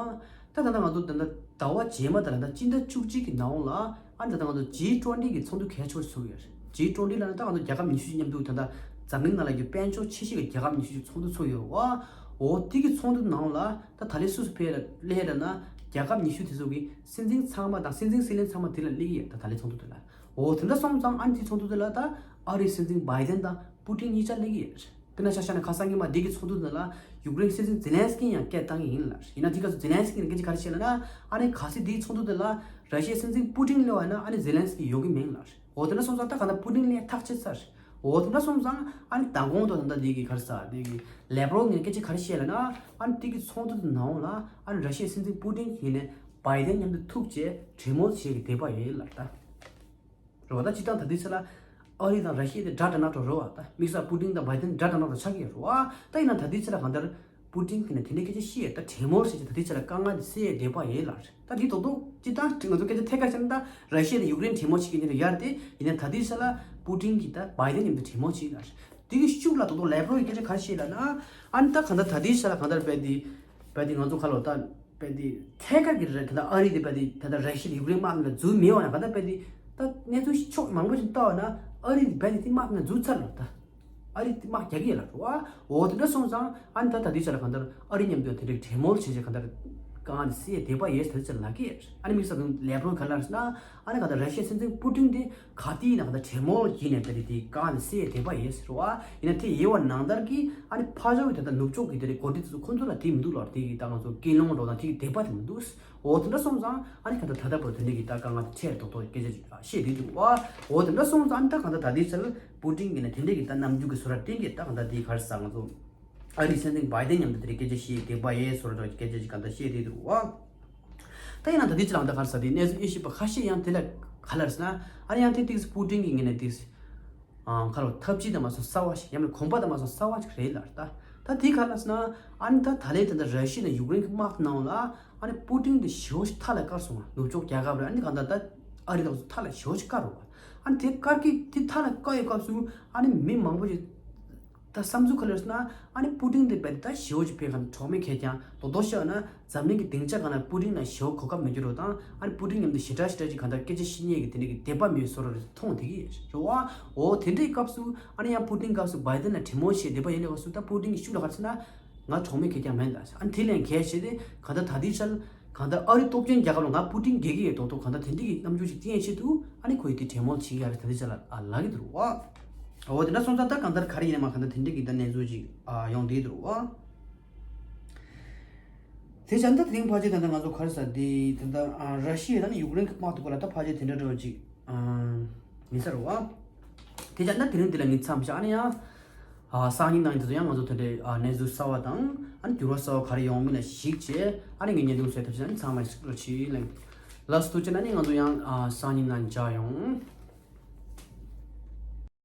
ད་ད་ལྟ་ང་ཚོ་ད་ལྟ་ཟླ་བ་རྗེས་མ་དང་ད་ལྟ་སྤྱི་ཟླ་བཅུ་གཅིག་གི་ནང་ལ་ཨ་ནི་ད་ལྟ་ང་ཚོ་ཇི་ཊུ་ཝེན་ཊི་གི་ཚོགས་འདུ་གལ་ཆེ་བོ་ཞིག་ཚོགས་ཡོད་རེད། ཇི་ཊུ་ཝེན་ཊི་ལབ་ན་ད་ང་ཚོ་རྒྱལ་ཁབ་ཉི་ཤུ་ཅིག་མཉམ་དུ་ད་ལྟ་འཛམ་གླིང་ནང་ལ་གི་དཔལ་འབྱོར་ཆེ་ཤོས་ཀྱི་རྒྱལ་ཁབ་ཉི་ཤུ་ཅིག་ཚོགས་འདུ་ཚོགས་ཡོད་རེད་བ། འོ་དེ་གི་ཚོགས་འདུ་ནང་ལ་ད་ད་ལན་སུ་སུ་ཕེབས་ལ་སླེབས་ལབ་ན་རྒྱལ་ཁབ་ཉི་ཤུ་དེ་ཚོ་གི་སྲིད་འཛིན་ཚང་མ་དང་སྲིད་འཛིན་སྲིད་བློན་ཚང་མ་དེ་ལ་སླེབས་ཀྱི་ཡོད། ད་ད་ལན་ཚོགས་འདུ་དེ་ལ། འོ་དེ་འདྲ་སོང་ཙང་ཨ་ནི་དེ་ཚོགས་འདུ་དེ་ལ་ད་ཨ་རིའི་སྲིད་འཛིན་བྷའི་ཌེན་དང་པུ་ཏིན་གཉིས་ཆ་སླེབས་ཀྱི་ཡོད། དཔེར་ན་ཆ་བཞག་ན་ཁ་སང་ཉི་མ་འདི་གི་ཚོགས་འདུ་འདི་ལ་ཡུཀ་རེན་སྲིད་འཛིན་ཛེ་ལན་སི་ཀི་ཡང་སྐད་བཏང་གི་ཡིན་ལ། ཡིན་ན་འདི་ག་ཚོད་ཛེ་ལན་སི་ཀི་ནས་སྐད་ཆ་ག་རེ་བཤད་ལབ་ན། ཨ་ནི་གལ་སྲིད་འདིའི་ཚོགས་འདུ་འདི་ལ་ར་ཤི་ཡའི་སྲིད་འཛིན་པུ་ཏིན་སླེབས་པ་ཡིན་ན་ཨ་ནི་ཛེ་ལན་སི་ཀི་ཡོང་གི་མིན་ལ། འོ་དེ་འདྲ་སོང་ཙང་ད་ག་ད་པུ་ཏིན་སླེབས་ཐག་ཆོད་ཚར། འོ་དེ་འདྲ་སོང་ཙང་ཨ་ནི་མདང་དགོང་དང་ད་ལྟ་འདི་གི་ག་རེ་ཟེར་འདི་གི་ལེབ་རོབ་ནས་སྐད་ཆ་ག་རེ་བཤད་ལབ་ན། ཨ་ནི་འདི་གི་ཚོགས་འདུ་འདི་ནང་ལ་ཨ་ནི་ར་ཤི་ཡའི་སྲིད་འཛིན་པུ་ཏིན་གྱིས་ནས་བྷའི་ཌེན་མཉམ་དུ་ཐུག་བྱས་གྲོས་མོལ་བྱེད་ཀྱི་འདོད་པ་ཡོད་ལ་ད། རེད་བ། ད་སྤྱིར་བཏང་ད་ལྟའི་ཆ་ལ་ཨ་རི་དང་ར་ཤི་ཡ་དེ་དགྲ་དགྲ་ནག་འདྲ་རེད་བ། ད་དམིགས་བསལ་པུ་ཏིན་དང་བྷའི་ཏིན་དགྲ་དགྲ་ནག་འདྲ་ཆགས་ཀྱི་ཡོད་རེད་བ། ད་ཡིན་ན་ད་ལྟའི་ཆ་ལ་གང་ལྟར་པུ་ཏིན་གྱིས་ནས་དེ་འདྲའི་སྐད་ཆ་བཤད་ཡས། ད་གྲོས་མོལ་བྱས་ཀྱི་ད་ལྟའི་ཆ་ལ་དཀའ་ངལ་དེ་སེལ་ཡས་འདོད་པ་ཡོད་ལ་རེད། ད་འདི་རྡོག་རྡོག་སྤྱིར་བཏང་ང་ཚོ་སྐད་ཆ་ཐད་ཀར་བཤད་ན་ད་ར་ཤི་ཡ་དང་ཡུཀ་རེན་གྲོས་མོལ་བྱེད་ཀྱི་ཡིན་ན་ཡག་རེད་དེ། ཡིན་ན་ད་ལྟའི་ཆ་ལ་པུ་ཏིན་གྱིས་ད་བྷའི་ཏིན་མཉམ་དུ་གྲོས་མོལ་བྱེད་ལ་རེད། དེ་གི་ཤུགས་ལ་རྡོག་རྡོག་ལེབ་རོབ་ཀྱིས་སྐད་ཆ་ག་རེ་བཤད་ལབ་ན། ཨ་ནི་ད་གང་ལྟར་ད་ལྟའི་ཆ་ལ་གང་ལྟར་བྷའི་ཏིན་བྷའི་ཏིན་ང་ཚོ་ཁ་ལོ་ད། བལ་དེ་ཐད་ཀར་གྱི་རེད། ད་ལྟ་ཨ་རི་དེ་བལ་དེ་ད་ལྟ་ར་ཤི་ཡ་ཡུཀ་རེན་དམག་མི་ལ་འཛུལ་མེད་པ་ན། ག་ད་བལ་དེ་ད་གནས་ཚུལ་ཕྱོགས་མང་པོ་ཞིག་ལྟ་བ་ན་ཨ་རི་དེ་བལ་དེ་དེ་དམག་མི་ལ་འཛུལ་ཚར་ལ། ད་ཨ་རི་དེ་དམག་རྒྱག་གི་ཡོད་ལ་རེད་བ། འོ་དེ་འདྲ་སོང་ཙང་ཨ་ནི་ད་ད་ལྟའི་ཆ་ལ་གང་ལྟར་ཨ་རི་མཉམ་དུ་དེ་འདྲའི་གྲོས་མོལ་བྱས་བྱས་གང་ལྟར་དཀའ་ངལ་དེ་སེལ་ཡས་འདོད་པ་ཡོད་ཟེར་ད་ལྟའི་ཆ་ལ་ལབ་ཀྱི་ཡོད། ཨ་ནི་དམིགས་བསལ་དུ་ལེབ་རོབ་ག་ལབ་ཟེར་ན། ཨ་ནི་གང་ལྟར་ར་ཤི་ཡའི་སྲིད་འཛིན་པུ་ཏིན་དེ་ག་དུས་ཡིན་ན་གང་ལྟར་གྲོས་མོལ་བྱས་ནས་བལ་དེ་དེ་དཀའ་ངལ་དེ་སེལ་ཡས་འདོད་པ་ཡོད་ཟེར་བ། ཡིན་ན་དེ་ཡོད་པ་ནང་ལྟར་གྱི་ཨ་ནི་ཕར་ཕྱོགས་ཀྱི་ད་ལྟ་ནུབ་ཕྱོགས་ཀྱི་དེ་འདྲའི་འགོ་ཁྲིད་དེ་ཚོ་ཁོང་ཚོ་ལ་དེ་མི་འདུག་ལ། དེ་གི་ད་ང་ཚོ་ཀུན་སློང་འགྲོ་དང་དེ་གི་འདོད་པ་དེ་མི་འདུག་འོ་དེ་འདྲ་སོང་ཙང་ཨ་ནི་གང་ལྟར་ད་ལྟ་བར་དེ་འདྲ་གི་ད་དཀའ་ངལ་འཕྲད་རྡོག་རྡོག་སྐད་ཆ་ཅིག་བཤད་བསྡད་འདུག་བ། འོ་དེ་འདྲ་སོང་ཙང་ཨ་ནི་ད་གང་ལྟར་ད་ལྟའི་ཆར་པུ་ཏིན་གྱིས་ནི་དེ་འདྲ་གི་ད་རྣམ་འགྱུར་གྱི་བཟོ་འདྲ་བསྟན་གྱི། ད་གང་ལྟར་དེ་ག་རེ་ཟེར་ང་ཚོ་ཨ་རིའི་སྲིད་འཛིན་བྷའི་ཏིན་མཉམ་དུ་དེ་འདྲའི་སྐད་ཆ་བཤད་འདོད་པ་ཡོད་བཟོ་འདྲ་སྐད་ཆ་ཅིག་གང་ལྟར་བཤད་བསྡད་འདུག་བ། ད་ཡིན་ན་ད་ལྟའི་ཆར་ཨ་ནི་ད་ག་རེ་ཟེར་དེ་གནས་ཚུལ་དབྱེ་ཞིབ་པ་ཁ་ཤས་ཡང་དེ་ལ་ག་ལབ་ཟེར་ན། ཨ་ནི་ཡང་དེ་ཏིག་པུ་ཏིན་གྱི་ངོས་ནས་ཏིག་ཨ་ཁ་ལོ་འཐབ་ཇུས་དང་མ་སོང་གསར་བ་ཞིག་ཡང་མིན་གོམ་པ་དང་མ་སོང་གསར་བ་ཞིག་རེད་ལ། ད་ད་དེ་ག་ལབ་ཟེར་ན། ཨ་ནི་ད་ད་ལན་ད་ལྟ་ར་ཤི་ཡ་ནས་ཡུཀ་རེན་གྱི་དམག་ནང་ལ་ཨ་ནི་པུ་ཏིན་དེ་ཞེ་པོ་ཞིག་མཐའ་ལ་བཀར་སོང་བ། ནུབ་ཕྱོགས་རྒྱལ་ཁབ་རེད། ཨ་ནི་གང་ལྟར་ད་ཨ་རི་དང་མཐའ་ལ་ཞེ་པོ་ཞིག་བཀར་རོ། ཨ་ནི་དེ་བཀར་གྱི་དེ་མཐའ་ལ་བཀར་ཡོད་སྐབས་སུ་ཨ་ནི་མི་མང་པོ་ཞིག་ད་བསམ་ཚུལ་ག་ལབ་ཟེར་ན། ཨ་ནི་པུ་ཏིན་དེ་བལ་ད་ཞེ་པོ་ཞིག་བལ་གང་གྲོགས་མེད་གད་རྒྱངས། རྡོག་རྡོག་བཤད་ན་འཛམ་གླིང་གི་སྡིངས་ཆ་སྒང་ལ་པུ་ཏིན་ལ་ཞེ་པོ་གོ་སྐབས་མི་འགྱུར་བ་དང་། ཨ་ནི་པུ་ཏིན་མཉམ་དུ་ཞེ་དྲག་ཞེ་དྲག་ཅིག་གང་ལྟར་སྐད་ཆ་བཤད་མཁན་གྱི་དེ་འདྲ་གི་དད་པ་མེད་བཟོ་འདྲ་མཐོང་བསྡད་ཀྱི་རེད་བ། འོ་དེ་འདྲའི་སྐབས་སུ་ཨ་ནི་ཡང་པུ་ཏིན་སྐབས་སུ་བྷའི་ཏིན་ལ་གྲོས་མོལ་བྱས་འདོད་པ་ཡོད་ནའི་སྐབས་སུ་ད་པུ་ཏིན་གྱི་ཤུགས་ལ་ག་རེ་ཟེར་ན། ང་གྲོགས་མེད་གད་རྒྱངས་མེད་ལ། ཨ་ནི་དེ་ལས་གལ་ཆེ་དེ་གང་ལྟར་ད་ལྟའི་ཆར་གང་ལྟར་ཨ་རི་སྟོབས་ཆེན་རྒྱལ་ཁབ་ལ་ང་པུ་ཏིན་དགའ་གི་ཡོད་མདོག་མདོག་གང་ལྟར་དེ་འདྲ་གི་རྣམ་འགྱུར་ཞིག་བསྟན་ཡས་ཆེད་དུ་ཨ་ནི་ཁོ་ཡིས་དེ་གྲོས་མོལ་བྱེད་ཀྱི་ཡོད་རེད། ད་ལྟའི་ཆར་ལ་ཨ་ལབ་ཀྱི་འདུག་བ། འོ་དེ་འདྲ་སོང་ཙང་ད་གང་ལྟར་ག་རེ་ཡིན་ནའི་མ་གང་ལྟར་དེ་འདྲ་གི་ད་གནས་ཚུལ་ཅིག་ཨ་ཡོང་བསྡད་འདུག་བ། དེ་བྱས་ན་ད་དེ་རིང་ཕལ་ཆེར་ད་ལྟ་ང་ཚོ་ག་རེ་ཟེར་དེ་ད་ལྟ་ཨ་ར་ཤི་ཡ་དང་ཡུཀ་རེན་གྱི་དམག་དེ་སྐོར་ལ་ད་ཕལ་ཆེར་དེ་འདྲ་འདྲ་བོ་ཅིག་ཨ་ཡིན་ས་རེད་བ། དེ་བྱས་ན་དེ་རིང་འདི་ལ་ངས་མཚམས་བཞག་ཨ་ནི་ཡང་ཨ་སང་ཉིན་གནངས་ཉིན་དེ་ཚོ་ཡང་ང་ཚོ་དེ་འདྲའི་ཨ་གནས་ཚུལ་གསར་བ་དང་ཨ་ནི་འགྱུར་བ་གསར་བ་ག་རེ་ཡོང་མིན་ལ་གཞིགས་བྱས་ཨ་ནི་ངས་བརྙན་ཐུང་བཟོས་ཐབས་བྱས་ན་ཚང་མ་ཞིག་ལ་ཕྱི་ལ་ལགས་སོ། ཐུགས་རྗེ་གནང་། ཨ་ནི་ང་ཚོ་ཡང་ཨ་སང་ཉིན་གནངས་ཉིན་མཇལ་ཡོང་།